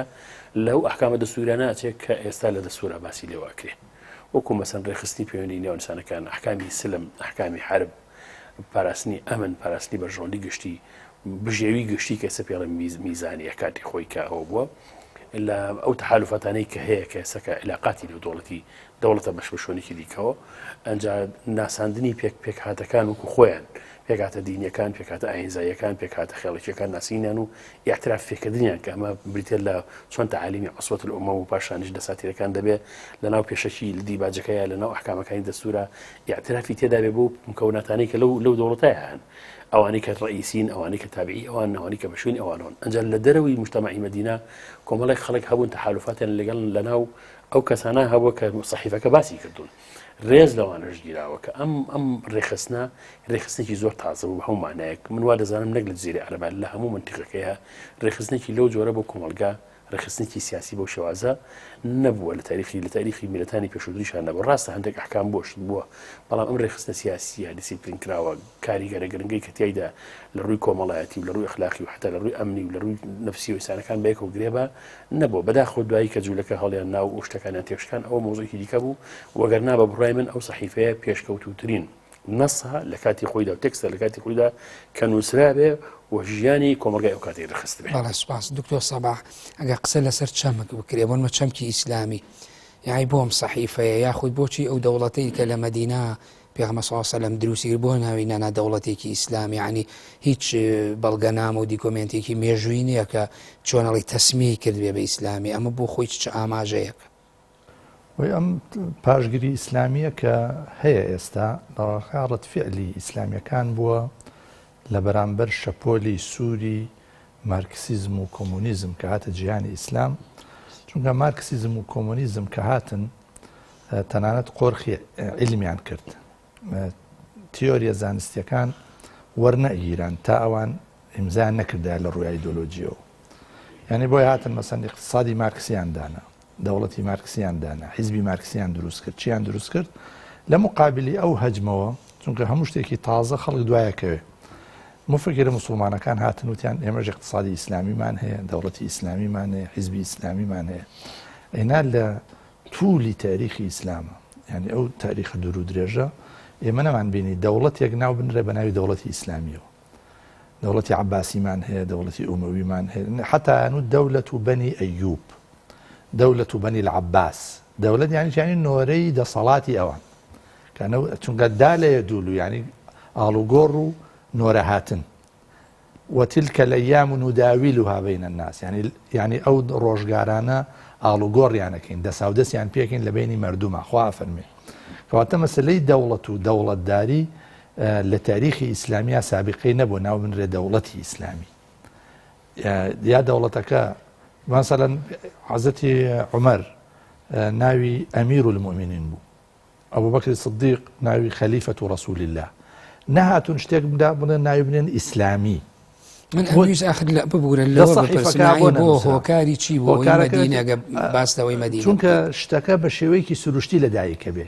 Speaker 2: لەو ئەحکامە دەستوورانە ئەچێت کە ئێستا لە دەستوورا باسی لێوە ئەکرێ وەکو مەسەن ڕێکخستنی پەیوەندی نێوان ئینسانەکان ئەحکامی سلم ئەحکامی حرب پاراستنی ئەمن پاراستنی بەرژەوەندی گشتی بژێوی گشتی کە ئێستا پێڵێن میزانیە کاتی خۆی کە ئەوە بووە لە ئەو تەحالفاتانەی کە هەیە کە ئێستا کە علاقاتی نێودەوڵەتی دەوڵەتە بەش بە شوێنێکی دیکەوە ئەنجا ناساندنی پێک پێکهاتەکان وەکو خۆیان پێکهاتە دینیەکان پێکهاتە ئاینزاییەکان پێکهاتە خێڵەکیەکان ناسینیان و ئیعتراف پێکردنیان کە ئەمە بریتە لە چۆن تەعالیمی عوسوەت الئومە و پاشانیش دەساتیرەکان دەبێ لە ناو پێشەکی دیباجەکەیە لە ناو ئەحکامەکانی دەستورە ئیعترافی تێدا بێ بۆ مکەوناتانەی کە لەو لەو دەوڵەتەیە هەن ئەوانەی کە ڕئیسین ئەوانەی کە تابعی ئەوان ئەوانەی کە بە شوێنی ئەوانەوەن ئەنجا لە دەرەوەی مجتەمەعی مەدینە کۆمەڵێک خەڵک هەبوون تەحالفاتیان لەگەڵ لەناو ئەو کەسانە هەبووە کە سەحیفەکە باسی کردوون ڕێز لەوانەش گیراوە کە ئەم ئەم ڕێخستنە ڕێخستنێکی زۆر تازە بوو بە هەموو مانایەک من وا دەزانم نەک لە جزیرەی عەرەبا لە هەموو منتیقەکەیە ڕێخستنێکی لەو جۆرە بۆ کۆمەڵگا ڕێکخستنێکی سیاسی بەو شێوازە نەبووە لە تاریخی لە تاریخی میللەتانی پێشووتریشا نەبووە ڕاستە هەندێک ئەحکام بووە شت بووە بەڵام ئەم ڕێکخستنە سیاسیە دیسیپلین کراوە کاریگەرە گرنگەی کە تیایدا لە ڕووی کۆمەڵایەتی و لە ڕووی ئەخلاقی و حتا لە ڕووی ئەمنی و لە ڕووی نەفسی و ئینسانەکان بەیەکەوە گرێ بە نەبووە بەداخەوە دوایی کە جوولەکە هەڵیان نا و شتەکانیان تێکشکان ئەوە مەوزوعێکی دیکە بوو وەگەرنا بە بڕوای من ئەو سەحیفەیە پێشکەوتووترین نەسە لە کاتی خۆیدا و تێکستە لە کاتی خۆیدا کە نووسرابێ و ژیانی کۆمەڵگای ئەو کاتەی ڕێکخستبێ.
Speaker 1: بەڵێ سوپاس دکتۆر سەباح ئەگەر قسە لەسەر چەمک بکرێ بۆنمە چەمکی ئیسلامی یای بۆم سەحیفەیە یاخود بۆچی ئەو دەوڵەتەی کە لە مەدینە پێغەمبەر صلی الله علیه و سلم دروستی کرد بۆ ناوی نانا دەوڵەتێکی ئیسلامی یعنی هیچ بەڵگەنامە و دیکۆمێنتێکی مێژووی نییە کە چۆنەڵی تەسمیەی کردبێ بە ئیسلامی ئەمە بۆ خۆی چ ئاماژەیەکە؟
Speaker 3: وەی ئەم پاشگری ئیسلامییە کە هەیە ئێستا لە ڕاقع ڕەد فیعلی ئیسلامییەکان بووە لە بەرامبەر شەپۆلی سووری مارکسیزم و کۆمۆنیزم کە هاتە جیهانی ئیسلام چونکە مارکسیزم و کۆمۆنیزم کە هاتن تەنانەت قۆرخی عیلمیان کرد تیۆریە زانستیەکان وەرنەئگیران تا ئەوان ئیمزایان نەکردایە لە ڕووی ئایدۆلۆجیەوە یعنی بۆی هاتن مەسەن اقتصادی مارکسیان دانا دەوڵەتی مارکسیان دانا حیزبی مارکسیان دروست کرد چیان دروست کرد لە مقابلی ئەو هەجمەوە چونکە هەموو شتێکی تازە خەڵک دوایەکەوێ مفکرە مسلمانەکان هاتن وتیان ئێمەش اقتصادی ئیسلامیمان هەیە دەوڵەتی ئیسلامیمان هەیە حیزبی ئیسلامیمان هەیە ئێنا لە تولی تاریخی ئیسلامە یانی ئەو تاریخە دوور و درێژە ئێمە نەمان بینی دەوڵەتێک ناو بنرێ بە ناوی دەوڵەتی ئیسلامیەوە دەوڵەتی عەباسیمان هەیە دەوڵەتی ئومەویمان هەیە حتا یانو دەولەت و بەنی ئەیوب دەولەت و بەنی العباس دەولەت یانی یانی نۆرەی دەسەڵاتی ئەوان کە چونکە دا لە یەدول و یانی ئاڵوگۆڕ و نۆرە هاتن وتلک الایام نداولها بین الناس یانی یانی ئەو ڕۆژگارانە ئاڵوگۆڕیان ئەکەین دەساودەسیان پێکەین لە بەینی مەردوما خوا ئەفەرموێ. کەواتە مەسەلەی دەوڵەت و دەوڵەتداری لە تاریخی ئیسلامیا سابقەی نەبووە ناو بنرێ دەوڵەتی ئیسلامی. یا دەوڵەتەکە مەسەلەن حەزرەتی عومەر ناوی ئەمیر المؤمنین بوو. ئەبوبەکری سدیق ناوی خەلیفەت رسول اللە نەهاتوون شتێک بدا بڵێن ناوی بنێن ئیسلامی.
Speaker 1: من ئەمویست ئاخر لە ببورە لەوە بپرسم یەعنی بۆ هۆکاری چی بۆ مەدینە گە باس لەوەی مەدینە
Speaker 3: چونکە شتەکە بە شێوەیەکی سروشتی لەدایکە بێ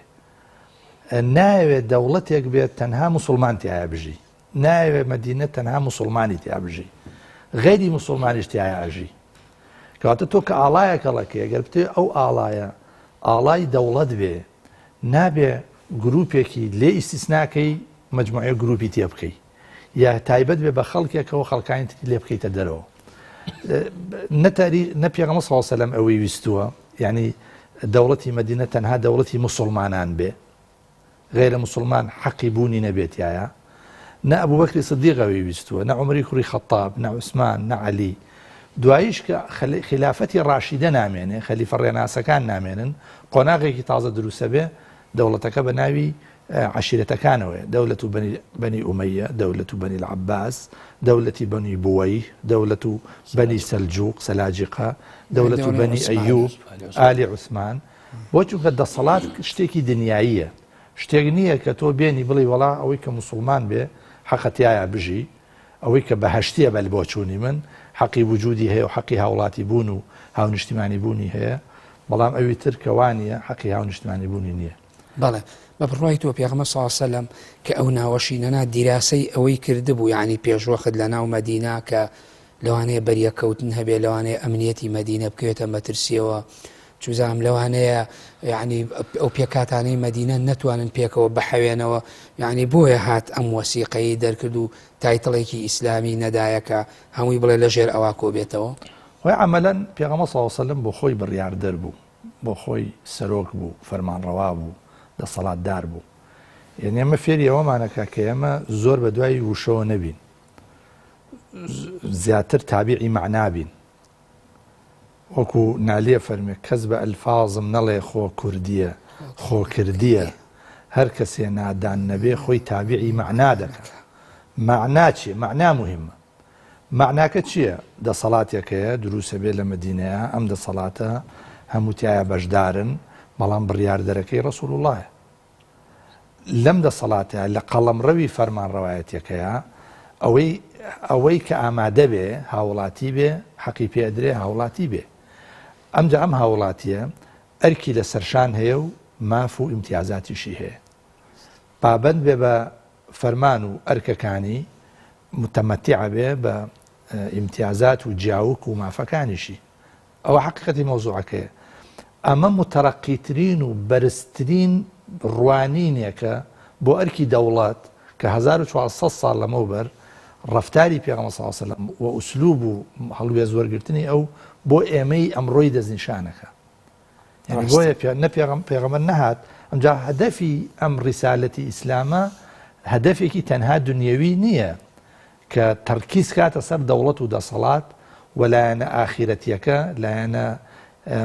Speaker 3: نایەوێت دەوڵەتێک بێت تەنها موسڵمان تیایا بژی نایەوێت مەدینە تەنها موسڵمانی تیا بژی غەیری موسڵمانیش تیایا ئەژی کەواتە تۆ کە ئاڵایەک هەڵەکەی ئەگەر بتەوێ ئەو ئاڵایە ئاڵای دەوڵەت بێ نابێ گروپێکی لێ ئیستیسناکەی مجموعەیە گروپی تێ بکەی یا تایبەت بێ بە خەڵکێکەوە خەڵکانی تری لێ بکەیتە دەرەوە نە تاریخ نە پێغەمبەر صلی الله علیه و سلم ئەوەی ویستووە یعنی دەوڵەتی مەدینە تەنها دەوڵەتی موسڵمانان بێ غەیرە موسڵمان حەقی بوونی نەبێت تیایا، نە ئەبوبەکری سدیق ئەوەی ویستووە، نە عومەری کوڕی خەتاب، نە عوسمان، نە عەلی. دواییش کە خیلافەتی ڕاشیدە نامێنێ، خەلیفە ڕێناسەکان نامێنن، قۆناغێکی تازە دروستەبێ، دەوڵەتەکە بە ناوی عەشیرەتەکانەوەیە، دەولەت و بەنی ئومەیە، دەولەت و بەنی العەباس، دەولەتی بەنی بوەیه، دەولەت و بەنی سەلجوق، سەلاجیقە، دەولەت و بەنی ئەیوب، ئالی عوسمان. بۆ چونکە دەسەڵات شتێکی دنیاییە شتێک نییە کە تۆ بێنی بڵێی وەڵا ئەوەی کە موسڵمان بێ حەقە تیایا بژی ئەوەی کە بەهەشتیە بە بۆچوونی من حەقی وجودی هەیە و حەقی هاوڵاتی بوون و هاونیشتیمانی بوونی هەیە بەڵام ئەوی تر کە وانیە حەقی هاونیشتمانی بوونی نییە.
Speaker 1: بەڵێ بە بڕوای تۆ پێغەمبەر صلی اللە علیە وسلم کە ئەو ناوەشی نەنا دیراسەی ئەوەی کردبوو یانی پێشوەخت لەناو مەدینە کە لەوانەیە بەریەککەوتن هەبێ لەوانەیە ئەمنیەتی مەدینە بکەوێتە مەترسیەوە چوزانم لەوانەیە یعنی ئەو پێکاتانەی مەدینە نەتوانن پێکەوە بحەوێنەوە یعنی بۆیە هات ئەم وەسیقەی دەرکرد و title ێکی ئیسلامی نەدایە کە هەمووی بڵێ لەژێر ئەوا کۆبێتەوە.
Speaker 3: خۆی عەمەلەن پێغەمبەر صلی اللە علیە وسلم بۆ خۆی بڕیاردەر بوو، بۆ خۆی سەرۆک بوو، فەرمانڕەوا بوو، دەسەڵاتدار بوو. یەعنی ئەمە فێری ئەوەمان ئەکا کە ئێمە زۆر بە دوای وشەوە نەبین، زیاتر تابیعی مەعنا بین. وەکو نالیە فەرمێ کەس بە ئەلفازم نەڵێ خۆ کوردیە خۆ کردیە هەر کەسێ نادان نەبێ خۆی تابیعی مەعنا دەکا مەعنا چیە مەعنا موهیمە مەعناکە چیە دەسەڵاتێک هەیە دروسە بێ لە مەدینەیە ئەم دەسەڵاتە هەموو تیایا بەشدارن بەڵام بڕیاردەرەکەی ڕەسوڵ اللهە لەم دەسەڵاتە لە قەڵەمڕەوی فەرمانڕەوایەتیەکەیا ئەوەی ئەوەی کە ئامادە بێ هاوڵاتی بێ حەقی پێ ئەدرێ هاوڵاتی بێ ئەمجا ئەم هاوڵاتیە ئەرکی لە سەرشان هەیە و ماف و ئیمتیازاتیشی هەیە پابەند بێ بە فەرمان و ئەرکەکانی متەمەتع بێ بە ئیمتیازات و جیاوک و مافەکانیشی ئەوە حەقیقەتی مەوزوعەکەیە. ئەمە موتەرەقیترین و بەرزترین ڕوانینێکە بۆ ئەرکی دەوڵەت کە 1400 ساڵ لەمەوبەر ڕەفتاری پێغەمبەر صلی اللە علیه و سلم و ئوسلوب و هەڵوێست وەرگرتنی ئەو بۆ ئێمەی ئەمڕۆی دەستنیشانەکە. یعنی بۆیە نە پێغەمبەر نەهات ئەمجا هەدەفی ئەم ڕیسالەتی ئیسلامە هەدەفێکی تەنها دنیەوی نییە کە تەرکیز کاتە سەر دەوڵەت و دەسەڵات و لایەنە ئاخیرەتیەکە، لایەنە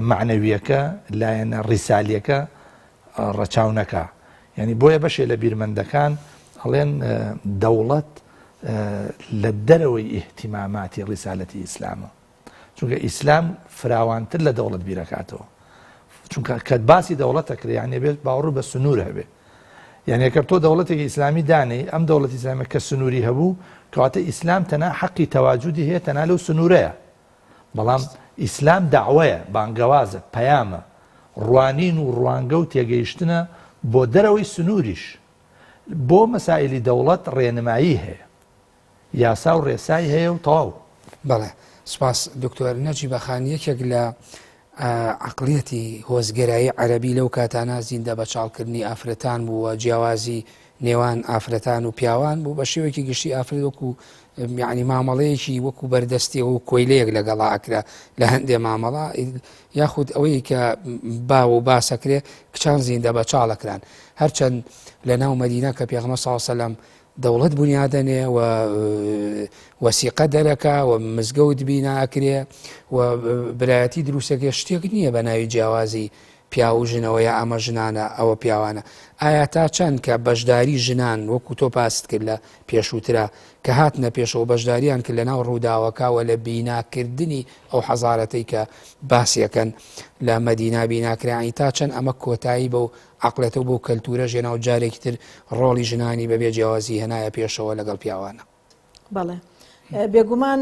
Speaker 3: مەعنەویەکە، لایەنە ڕیسالیەکە ڕەچاو نەکا. یانی بۆیە بەشێ لە بیرمەندەکان ئەڵێن دەوڵەت لە دەرەوەی ئیهتیماماتی ڕیسالەتی ئیسلامە. چونکە ئیسلام فراوانتر لە دەوڵەت بیرەکاتەوە. چونکە کە باسی دەوڵەت ئەکرێ یانی ئەبێت باوەڕ بە سنوور هەبێ. یعنی ئەگەر تۆ دەوڵەتێکی ئیسلامی دانێی ئەم دەوڵەتی ئیسلامیە کە سنووری هەبوو کەواتە ئیسلام تەنها حەقی تەواجودی هەیە تەنها لەو سنوورەیە بەڵام ئیسلام داوەیە بانگەوازە پەیامە ڕوانین و ڕوانگە و تێگەیشتنە بۆ دەرەوەی سنووریش بۆ مەسائلی دەوڵەت ڕێنمایی هەیە یاسا و ڕێسای هەیە و تەواو.
Speaker 1: بەڵێ سپاس دکتۆر نەجیبە خان یەکێک لە عەقڵیەتی هۆزگەرایی عەرەبی لەو کاتانە زیندە بە چاڵکردنی ئافرەتان بوو و جیاوازی نێوان ئافرەتان و پیاوان بوو بە شێوەیەکی گشتی ئافرەت وەکو یعنی مامەڵەیەکی وەکو بەردەستی و کۆیلەیەک لەگەڵا ئەکرا لە هەندێ مامەڵە یاخود ئەوەی کە باو و باسەکرێ کچان زیندە بە چاڵەکران هەرچەند لە ناو مەدینە کە پێغمە ساوسەلام دەوڵەت بونیادەنێ و وەسیقە دەرەکا و مزگەوت بینا ئەکرێ و برایەتی دروستەکە شتێک نییە بە ناوی جیاوازی. پیاو و ژنەوە یا ئەمە ژنانە ئەوە پیاوانە ئایا تا چەند کە بەشداری ژنان وەکو تۆ باست کرد لە پێشووترا کە هاتنە پێشەوە بەشداریان کرد لە ناو ڕووداوەکە و لە بیناکردنی ئەو حەزارەتەی کە باسیەکەن لە مەدینا بیناکرا یانی تا چەند ئەمە کۆتایی بەو عەقڵێتە و بەو کەلتورەش هێنا و جارێکی تر ڕۆڵی ژنانی بەبێ جیاوازی هێنایە پێشەوە لەگەڵ پیاوانە.
Speaker 4: بەڵێ بێگومان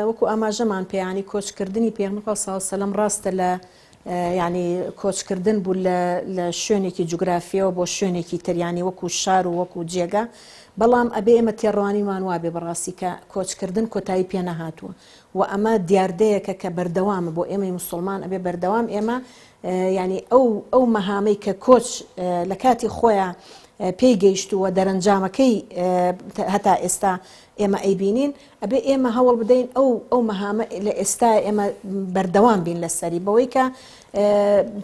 Speaker 4: وەکو ئاماژەمان پێیانی کۆچکردنی پێغەمبەر خوا صلی سەلەم ڕاستە لە یعنی کۆچکردن بوو لە شوێنێکی جوگرافیەوە بۆ شوێنێکی تر یعنی وەکو شار و وەکو جێگا بەڵام ئەبێ ئێمە تێڕوانینمان وابێ بەڕاستی کە کۆچکردن کۆتایی پێ نەهاتووە و ئەمە دیاردەیەکە کە بەردەوامە بۆ ئێمەی مسلمان ئەبێ بەردەوام ئێمە یعنی ئەو ئەو مەهامەی کە کۆچ لە کاتی خۆیان پێی گەیشتووە دەرەنجامەکەی هەتا ئێستا ئێمە ئەیبینین ئەبێ ئێمە هەوڵ بدەین ئەو ئەو مەهامە لە ئێستا ئێمە بەردەوام بین لەسەری بەوەی کە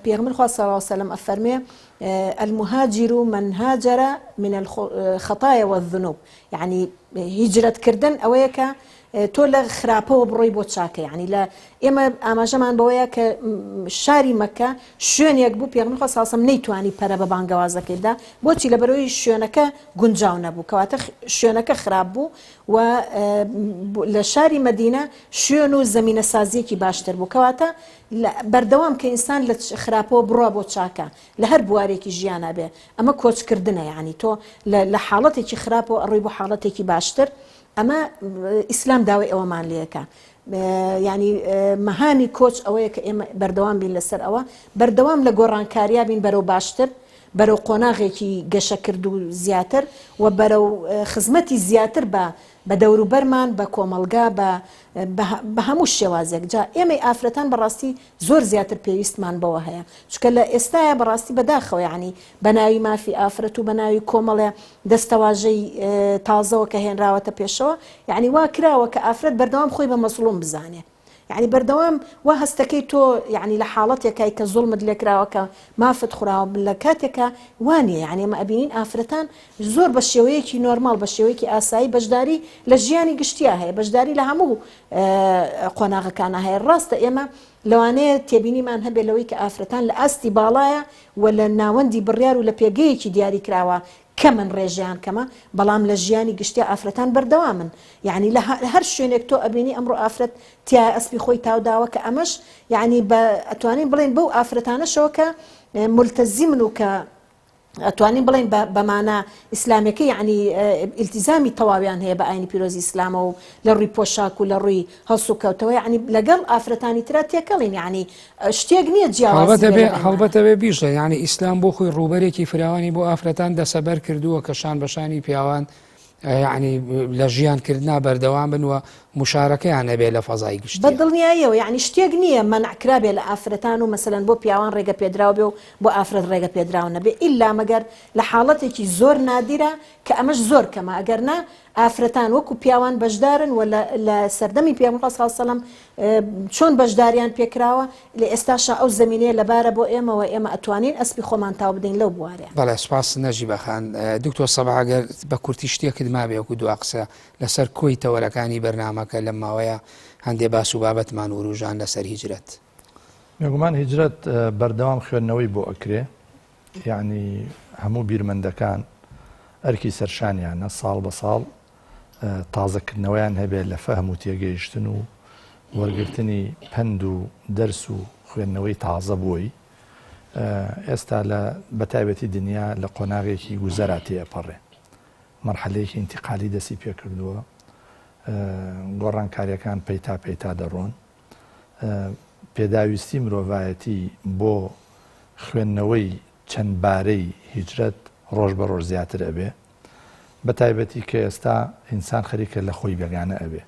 Speaker 4: پێغەمبەر خوا صلی الله علیه وسلم ئەفەرمێ المهاجر من هاجر من الخطايا والذنوب یعنی هیجرەت کردن ئەوەیە کە تۆ لە خراپەوە بڕۆی بۆ چاکە یعنی لە ئێمە ئاماژەمان بەوەیە کە شاری مەکە شوێنێک بوو پێغەمبەر خوا صلی الله نەیتوانی پەرە بە بانگەوازەکەی بدا بۆچی لەبەرەوەی شوێنەکە گونجاو نەبوو کەواتە شوێنەکە خراپ بوو و لە شاری مەدینە شوێن و زەمینە سازیەکی باشتر بوو کەواتە بەردەوام کە ئینسان لە خراپەوە بڕوا بۆ چاکە لە هەر بوارێکی ژیانا بێ ئەمە کۆچکردنە یعنی تۆ لە حاڵەتێکی خراپەوە ئەڕۆی بۆ حاڵەتێکی باشتر ئەمە ئیسلام داوای ئەوەمان لێکە یعنی مەهامی کۆچ ئەوەیە کە ئێمە بەردەوام بین لەسەر ئەوە بەردەوام لە گۆڕانکاریا بین بەرەو باشتر بەرەو قۆناغێکی گەشەکرد و زیاتر و بەرەو خزمەتی زیاتر بە بە دەوروبەرمان بە کۆمەڵگا بە بە هەموو شێوازێک جا ئێمەی ئافرەتان بەڕاستی زۆر زیاتر پێویستمان بەوە هەیە چونکە لە ئێستایا بەڕاستی بەداخەوە یانی بە ناوی مافی ئافرەت و بە ناوی کۆمەڵێ دەستەواژەی تازەوە کە هێنراوەتە پێشەوە یعنی وا کراوە کە ئافرەت بەردەوام خۆی بە مەزڵوم بزانێ یعنی بەردەوام وا هەستەکەی تۆ یعنی لە حاڵەتێکای کە زوڵمت لێکراوە کە مافت خوراوە لە کاتێکا وا نییە یعنی ئێمە ئەبینین ئافرەتان زۆر بە شێوەیەکی نۆرماڵ بە شێوەیەکی ئاسایی بەشداری لە ژیانی گشتیا هەیە بەشداری لە هەموو قۆناغەکانە هەیە ڕاستە ئێمە لەوانەیە تێبینیمان هەبێت لەوەی کە ئافرەتان لە ئاستی باڵایە و لە ناوەندی بڕیار و لە پێگەیەکی دیاریکراوە کەمن ڕێژەیان کەمە بەڵام لە ژیانی گشتیا ئافرەتان بەردەوامن یعنی لە هەر شوێنێک تۆ ئەبینی ئەمڕۆ ئافرەت تیا ئەسپی خۆی تاوداوە کە ئەمەش یعنی بە ئەتوانین بڵێن بەو ئافرەتانەشەوە کە ملتەزیمن و کە ئەتوانین بڵێین بە بە مانا ئیسلامیەکەی یەعنی ئیلتیزامی تەواویان هەیە بە ئاینی پیرۆزی ئیسلامەوە و لە ڕووی پۆشاک و لە ڕووی هەڵسوکەوتەوە یەعنی لەگەڵ ئافرەتانی ترا تێکەڵین یەعنی شتێک نییە جیاوازی
Speaker 1: هەڵبەتە
Speaker 4: بێ
Speaker 1: بێ
Speaker 4: لە بەینمان.
Speaker 1: هەڵبەتە بێ بیشڵێ یەعنی ئیسلام بۆ خۆی ڕووبەرێکی فراوانی بۆ ئافرەتان دەسەبەر کردووە کە شان بە شانی پیاوان یەعنی لە ژیان کردنا بەردەوام بن و موشارەکەیان هەبێ لە فەزای
Speaker 4: بە
Speaker 1: گشتیا.
Speaker 4: دڵنیاییەوە یەعنی شتێک نییە مەنع کرابێ لە ئافرەتان و مەسەلەن بۆ پیاوان ڕێگە پێدراو بێ و بۆ ئافرەت ڕێگە پێدراو نەبێ ئیلا مەگەر لە حاڵەتێکی زۆر نادیرا کە ئەمەش زۆر کەمە ئەگەر نا ئافرەتان وەکو پیاوان بەشدارن و لە لە سەردەمی پێغەمبەر خوا صلی اللە علیە وسلم چۆن بەشداریان پێکراوە لە ئێستاشا ئەو زەمینەیە لەبارە بۆ ئێمە و ئێمە ئەتوانین ئەسپی خۆمان تاو بدەین لەو بوارەیا.
Speaker 1: بەڵێ سوپاس نەجیبە خان. دکتۆر سەباح گەر بە کورتی شتێکت مابێ وەکو دوا قسە لەسەر کۆی تەوەرەکانی بەرنامەکە لەم ماوەیە هەندێ باس و بابەتمان وروژان لەسەر هیجرەت.
Speaker 3: بێگومان هیجرەت بەردەوام خوێندنەوەی بۆ ئەکرێ یەعنی هەموو بیرمەندەکان ئەرکی سەرشانیانە ساڵ بە ساڵ تازەکردنەوەیان هەبێت لە فەهم و تێگەیشتن و وەرگرتنی پەند و دەرس و خوێندنەوەی تازە بۆی ئێستا لە بەتایبەتی دنیا لە قۆناغێکی گوزەرا تێئەپەڕێ مەرحەلەیەکی ئینتیقالی دەستی پێکردووە گۆڕانکاریەکان پەیتا پەیتا دەڕۆن پێداویستی مرۆڤایەتی بۆ خوێندنەوەی چەند بارەی هیجرەت ڕۆژ بە ڕۆژ زیاتر ئەبێ بە تایبەتی کە ئێستا ئینسان خەریکە لە خۆی بێگانە ئەبێ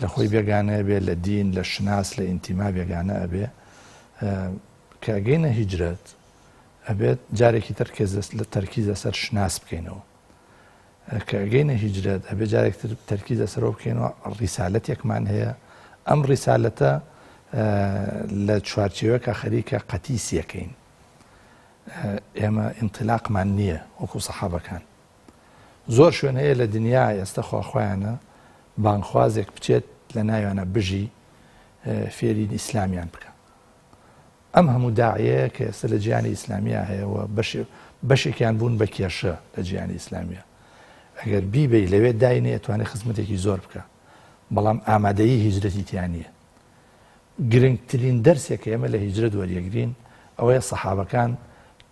Speaker 3: لە خۆی بێگانە ئەبێ لە دین لە شناس لە ئینتیما بێگانە ئەبێ کە ئەگەینە هیجرەت ئەبێت جارێکی تر لە تەرکیز لەسەر شناس بکەینەوە کە ئەگەینە هیجرەت ئەبێ جارێک تر تەرکیز لەسەرەوە بکەینەوە ڕیسالەتێکمان هەیە ئەم ڕیسالەتە لە چوارچێوەکە خەریکە قەتیسیەکەین ئێمە ئینتیلاقمان نییە وەکو سەحابەکان زۆر شوێن هەیە لە دنیا ئێستا خواخوایانە بانگخوازێک بچێت لە ناویانە بژی فێری ئیسلامیان بکە. ئەم هەموو داعیەیە کە ئێستا لە جیهانی ئیسلامیا هەیە و بەشێکیان بوون بە کێشە لە جیهانی ئیسلامیا ئەگەر بیبەی لەوێ داینێ ئەتوانێ خزمەتێکی زۆر بکە بەڵام ئامادەیی هیجرەتی تیا نییە. گرنگترین دەرسێک کە ئێمە لە هیجرەت وەریەگرین ئەوەیە سەحابەکان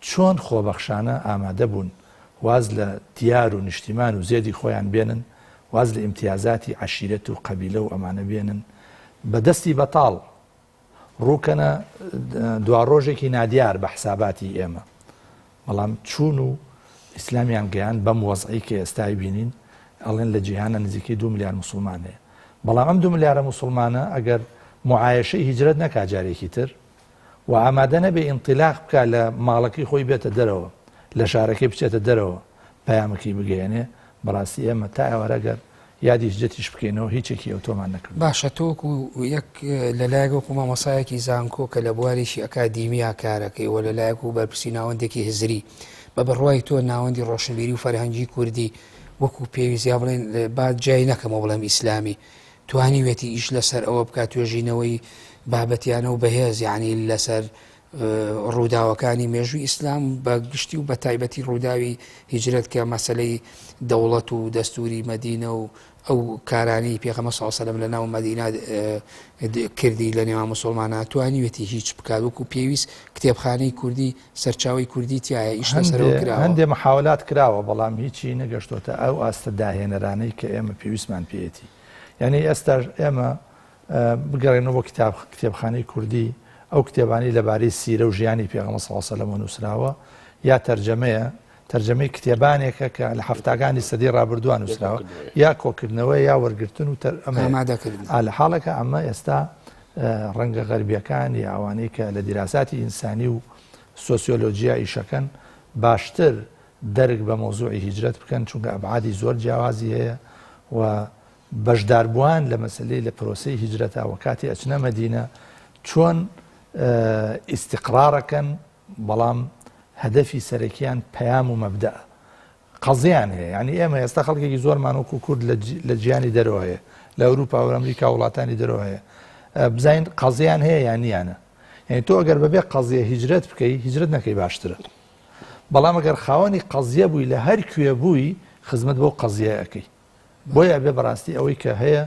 Speaker 3: چۆن خۆبەخشانە ئامادە بوون واز لە دیار و نیشتیمان و زێدی خۆیان بێنن، واز لە ئیمتیازاتی عەشیرەت و قەبیلە و ئەمانە بێنن، بە دەستی بەتاڵ ڕووکەنە دواڕۆژێکی نادیار بە حساباتی ئێمە، بەڵام چوون و ئیسلامیان گەیاند بەم وەزعەی کە ئێستا ئەیبینین، ئەڵێن لە جیهانا نزیکەی دوو ملیار موسڵمان هەیە، بەڵام ئەم دوو ملیارە موسڵمانە ئەگەر موعایەشەی هیجرەت نەکا جارێکی تر و ئامادە نەبێ ئینتیلاق بکا لە ماڵەکەی خۆی بێتە دەرەوە لە شارەکەی بچێتە دەرەوە پەیامەکەی بگەیەنێ، بەڕاستی ئێمە تا ئێوارە گەر یادی هیجرەتیش بکەینەوە هیچێکی ئەوتۆمان نەکردووە.
Speaker 1: باشە تۆ وەکو یەک لە لایەک وەکو مامۆسایەکی زانکۆ کە لە بوارێکی ئەکادیمیا کارەکەی و لە لایەک و بەرپرسی ناوەندێکی هزری بە بڕوای تۆ ناوەندی ڕۆشنبیری و فەرهەنگی کوردی وەکو پێویست یا بڵێن با جیای نەکەمەوە بڵێم ئیسلامی توانیوێتی ئیش لەسەر ئەوە بکات توێژینەوەی بابەتیانە و بەهێز یعنی لەسەر ڕووداوەکانی مێژووی ئیسلام بە گشتی و بە تایبەتی ڕووداوی هیجرەت کە مەسەلەی دەوڵەت و دەستوری مەدینە و ئەو کارانەی پێغەمبەر صلی الله علیه و سلم لە ناو مەدینە کردی لە نێوان مسلمانە توانیوێتی هیچ بکات وەکو پێویست کتێبخانەی کوردی سەرچاوی کوردی تایە ئیش لەسەرەوە کراوە.
Speaker 3: هەندێ محاولات کراوە بەڵام هیچی نەگەشتۆتە ئەو ئاستە داهێنەرانەی کە ئێمە پێویستمان پێیەتی یعنی ئێستاش ئێمە بگەڕێنەوە بۆ کتاب کتێبخانەی کوردی ئەو کتێبانەی لەبارەی سیرە و ژیانی پێغەمبەر صلی اللە علیه و سلم نووسراوە یا تەرجەمەیە تەرجەمەی کتێبانێکە کە لە حەفتاکانی سەدەی ڕابردووە نووسراوە یا کۆکردنەوە یا وەرگرتن و تەر ئەمە
Speaker 1: ئامادەکردن
Speaker 3: ئا لە حاڵێکە ئەمە ئێستا ڕەنگە غەربیەکان یا ئەوانەی کە لە دیراساتی ئینسانی و سۆسیۆلۆجیا ئیشەکەن باشتر دەرک بە مەوزوعی هیجرەت بکەن چونکە ئەبعادی زۆر جیاوازی هەیە و بەشداربووان لە مەسەلەی لە پرۆسەی هیجرەتا و کاتی ئەچنە مەدینە چۆن ئیستیقرارەکەن بەڵام هەدەفی سەرەکیان پەیام و مەبدەئە قەزیان هەیە یعنی ئێمە ئێستا خەڵکێکی زۆرمان وەکو کورد لە جیهانی دەرەوە هەیە لە ئەوروپا و ئەمریکا وڵاتانی دەرەوە هەیە بزانین قەزیان هەیە یان نیانە یعنی تۆ ئەگەر بەبێ قەزیە هیجرەت بکەی هیجرەت نەکەی باشترە بەڵام ئەگەر خاوەنی قەزیە بووی لە هەر کوێ بووی خزمەت بۆ قەزیە ئەەکەی بۆیە ئەبێ بەڕاستی ئەوەی کە هەیە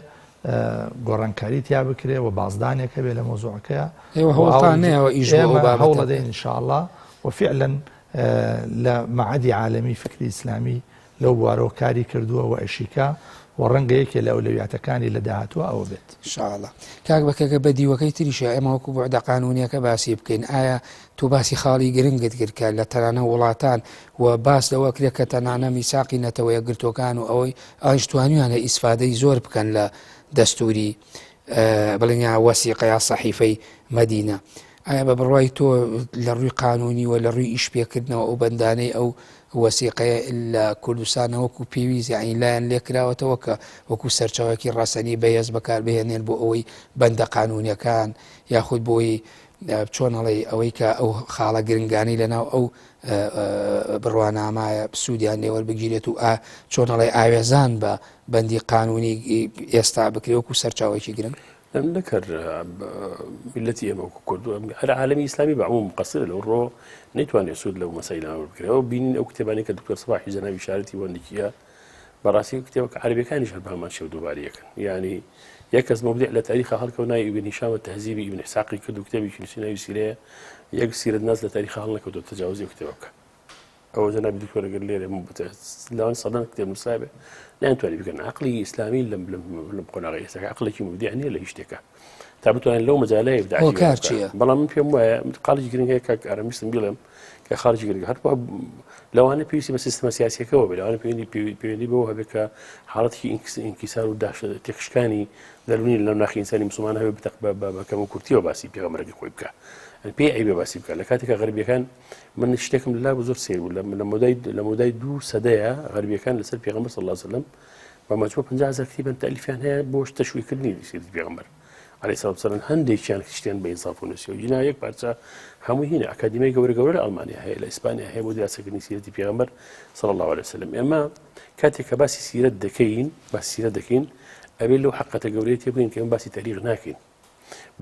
Speaker 3: گۆڕانکاری تیا بکرێ و بازدانێک هەبێ لە مەوزوعەکەیا.
Speaker 1: ئێوە هەوڵتان نەیاوە ئیش بۆ ئەو بابەتە
Speaker 3: هەوڵ دەدەین ان شاء اللە و فعلا لە مەعەدی عالەمی فکری ئیسلامی لەو بوارەوە کاری کردووە و ئەشیکا و ڕەنگە یەکێ لە ئەولەویاتەکانی لە داهاتووە ئەوە بێت.
Speaker 1: ان شاء اللە. کاک بەکەکە بە دیوەکەی تریشە ئێمە وەکو بوعدە قانونیەکە باسی بکەین ئایا تۆ باسی خاڵی گرنگت کرد کە لە تەنانە وڵاتان و باس لەوە کرێ کە تەنانە میساقی نەتەوە یەکگرتووەکان و ئەوەی ئەویش توانیویانە ئیسفادەی زۆر بکەن لە دەستوری بڵێن یا وەسیقە یا سەحیفەی مەدینە. ئایا بە بڕوای تۆ لە ڕووی قانونی و لە ڕووی ئیش پێکردنەوە ئەو بەندانەی ئەو وەسیقەیە لە کوردستانە وەکو پێویست یعنی لایەن لێکراوەتەوە کە وەکو سەرچاوەکی ڕەسەنی بەهێز بەکاربهێنێن بۆ ئەوەی بەندە قانونیەکان یاخود بۆی چۆن ئەڵێی ئەوەی کە ئەو خاڵە گرنگانەی لەناو ئەو بڕوانامایە سوودیان لێوەربگیرێت و ئا چۆن ئەڵێ ئاوێزان بە بەندی قانونی ئێستا بکرێ وەکو سەرچاوێکی گرنگ
Speaker 2: نەکرد میلەتی ئێمە وەکو کورد هەر عالمی ئیسلامی بە عموم مقصرە لەو ڕۆ نەیتوانێت سوود لەو مەسەیلانە وەربگرێت بینین ئەو کتێبانەی کە دکتۆر سەباحی جەنابی شارەتی وەندیکیە بەڕاستی کتێبەکە عەربیەکانیش هەر بەهەمان شێوە دووبارەیەکن یعنی یەک کەس مبدع لە تاریخە هەڵکەوت ناوی ئیبن هیشام تهذیبی ئیبن ئیسحاقی کرد و کتێبێکی نووسی ناوی سیرەیە یەک سیرەت ناس لە تاریخە هەڵنەکەوتووە تەجاوزی ئەو کتێبە بکە ئەوە جەنابی دکتۆر ئەگەر لێرە لەوان سەدان کتێب نووسرابێ نەیانتوانی بکەن عەقڵی ئیسلامی لەم لەم قۆناغی ئێستاکە عەقڵێکی مبدع نییە لە هیچ شتێکە تا بتوانین لەو مەجالەیە ئیبداعی
Speaker 1: هۆکار چییە؟
Speaker 2: بەڵام من پێم وایە خاڵێکی گرنگ هەیە کاک ئارام ویستم بیڵێم کە خاڵێکی گرنگ هەر لەوانە پێویستی بە سیستمە سیاسیەکەەوە بێ لەوانە پەیوەندی پەیوەندی بەوە هەبێت کە حاڵەتی ئینکیسار و داش تێکشکانی دەرونی لە ناخی ئینسانی مسلمان هەبێ بتەق بە کەم و کورتیەوە باسی پێغەمبەرەکەی خۆی بکە پێی عیبە باسی بکە لە کاتێکە غەربیەکان من شتێکم لا بوو زۆر سەیر بوو لە مۆدای لە مۆدای دوو سەدەیە غەربیەکان لەسەر پێغەمبەر صلی الله علیه وسلم بە مەجموع 50 هەزار کتیبن تەلیفیان هەیە بۆ تەشویقکردنی سیرەتی پێغەمبەر علیه الصلاة والسلام هەندێکیان شتیان بە ئینساف و نووسیوە جینا یەک پارچە هەموو هینە ئەکادیمیای گەورە گەورە لە ئەڵمانیا هەیە لە ئیسپانیا هەیە بۆ دراسەکردنی سیرەتی پێغەمبەر صلی الله علیه وسلم ئێمە کاتێک کە باسی سیرەت دەکەین باسی سیرەت دەکەین ئەبێ لەو حقەتە گەورەیە تێبگەین کە ئێمە باسی تاریخ ناکەین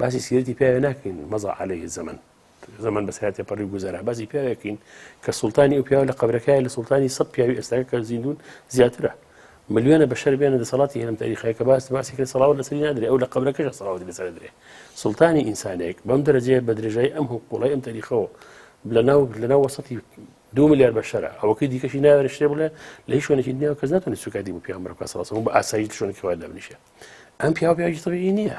Speaker 2: باسی سیرەتی پیاوێ ناکەین مەزا عەلەیه زەمەن. زەمەن بەسەرا تێپەڕی و گوزەرا، باسی پیاوێکین کە سوڵتانی ئەو پیاوە لە قەبرەکەیە لە سوڵتانی سەد پیاوی ئێستاکە کە زیندوون زیاترە. ملیۆنە بەشەر بێنە دەسەڵاتی هێنم تاریخەیە کە باس باسی کرد سەڵاوات لەسەری نادرێ ئەو لە قەبرەکەش سەڵاوەتی لەسەر دەدرێ. سوڵتانی ئینسانێک بەم دەرەجەیە بە درێژایی ئەم قوڵای ئەم تاریخەوە لەناو لەناو وەسەتی دوو ملیار بەشەرە ئەوەکەی دیکەشی ناوێرە شتێ بڵێ لە هیچ شوێنێکی دنیا کەس ناتوانێت سوکایەتی بۆ پێغەمبەر بکات صلی الله بە ئاسایی لە شوێنێکی خۆیان دابنیشێ. ئەم پیاوە پیاوێکی تەبیعی نییە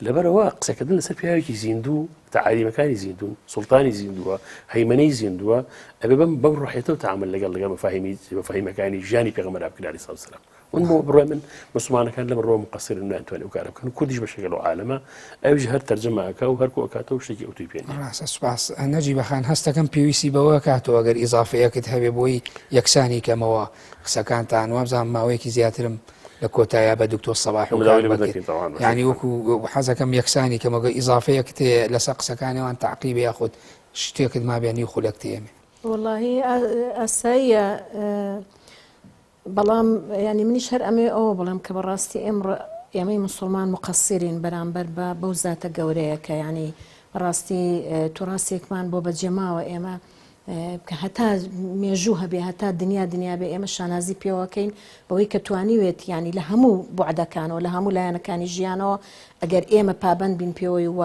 Speaker 2: لەبەرەوە قسەکردن لەسەر پیاوێکی زیندوو تەعالیمەکانی زیندوون سوڵتانی زیندووە هەیمەنەی زیندووە ئەبێ بەم بەم ڕۆحێتەوە تعامل لەگەڵ لەگەڵ مەفاهیمی مەفاهیمەکانی ژیانی پێغەمبەر بکرێت عەلەیهی سڵاو سەلام من بۆ بڕوای من مسلمانەکان لەم ڕووە مقەسرن ناتوانێت ئەو کارە بکەن کوردیش بەشێکە لەو عالەمە ئەویش هەر تەرجەمە ئەکا و هەر کۆ ئەکاتەوە شتێکی ئەوتوی پێ نییە.
Speaker 1: ڕاستە سوپاس نەجیبە خان هەستەکەم پێویستی بەوە کاتەوە گەر ئیزافەیەکت هەبێ بۆی یەکسانی کەمەوە قسەکانتان وابزانم ماوەیەکی زیاترم لە کۆتاییا بە دکتۆر سەباح و کاک بەکر یانی وەکو حەزەکەم یەکسانی کەمەوە گەر ئیزافەیەکت هەیە لەسەر قسەکانیان تەعقیب یاخود شتێکت مابێ نیو خولەک تێمێ.
Speaker 4: وەڵاهی ئاساییە بەڵام یانی منیش هەر ئەمەوێ ئەوە بڵێم کە بەڕاستی ئێمڕۆ ئێمەی موسڵمان موقەسیرین بەرامبەر بە بەو زاتە گەورەیە کە یانی بەڕاستی توراسێکمان بۆ بەجێماوە ئێمە کە هەتا مێژوو هەبێ هەتا دنیا دنیا بێ ئێمە شانازی پێوەکەین بەوەی کە توانیوێت ینی لە هەموو بوعدەکانەوە لە هەموو لایەنەکانی ژیانەوە ئەگەر ئێمە پابند بین پێوەی و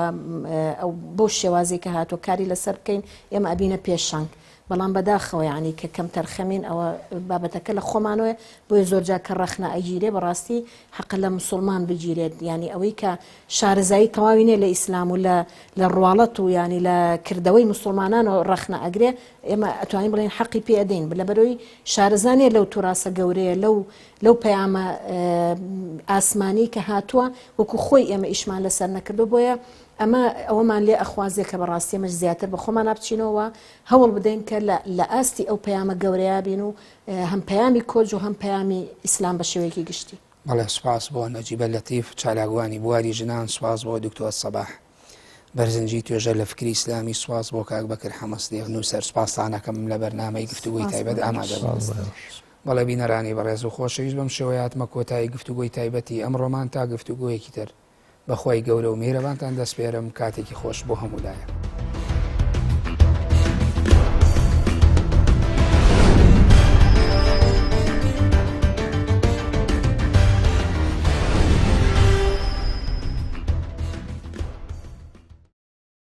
Speaker 4: ئەو بۆ شێوازی کە هاتووە کاری لەسەر بکەین ئێمە ئەبینە پێشەنگ بەڵام بەداخەوە یانی کە کەمتەرخەمین ئەوە بابەتەکە لە خۆمانەوەیە بۆیە زۆرجار کە ڕەخنە ئەگیرێ بەڕاستی حەقە لە مسوڵمان بگیرێت یانی ئەوەی کە شارەزایی تەواوی نیە لە ئیسلام و لە لە ڕواڵەت و یانی لە کردەوەی مسوڵمانانەوە ڕەخنە ئەگرێ ئێمە ئەتوانین بڵێین حەقی پێ ئەدەین لەبەرەوەی شارەزا نیە لەو توراسە گەورەیە لەو لەو پەیامە ئاسمانی کە هاتووە وەکو خۆی ئێمە ئیشمان لەسەر نەکردو بۆیە ئەمە ئەوەمان لێ ئەخوازێ کە بەڕاستی ئێمەش زیاتر بە خۆمانا بچینەوە و هەوڵ بدەین کە لە لە ئاستی ئەو پەیامە گەورەیە بین و هەم پەیامی کۆچ و هەم پەیامی ئیسلام بە شێوەیەکی گشتی.
Speaker 1: بەڵێ سوپاس بۆ نەجیبە لەتیف چالاکوانی بواری ژنان، سوپاس بۆ دکتۆر سەباح بەرزنجی توێژەر لە فکری ئیسلامی، سوپاس بۆ کاک بەکر حەمەسدیق نووسەر، سوپاستان ئەکەم لە بەرنامەی گفتوگۆی تایبەت ئامادە بوون. بەڵێ بینەرانی بەڕێز و خۆشەویست بەم شێوەیە هاتمە کۆتایی گفتوگۆی تایبەتی ئەمڕۆمان تا گفتوگۆیەکی تر بەخوای گەورە و میهرەبانتان دەسپێرم کاتێکی خۆش بۆ هەموو لایەک.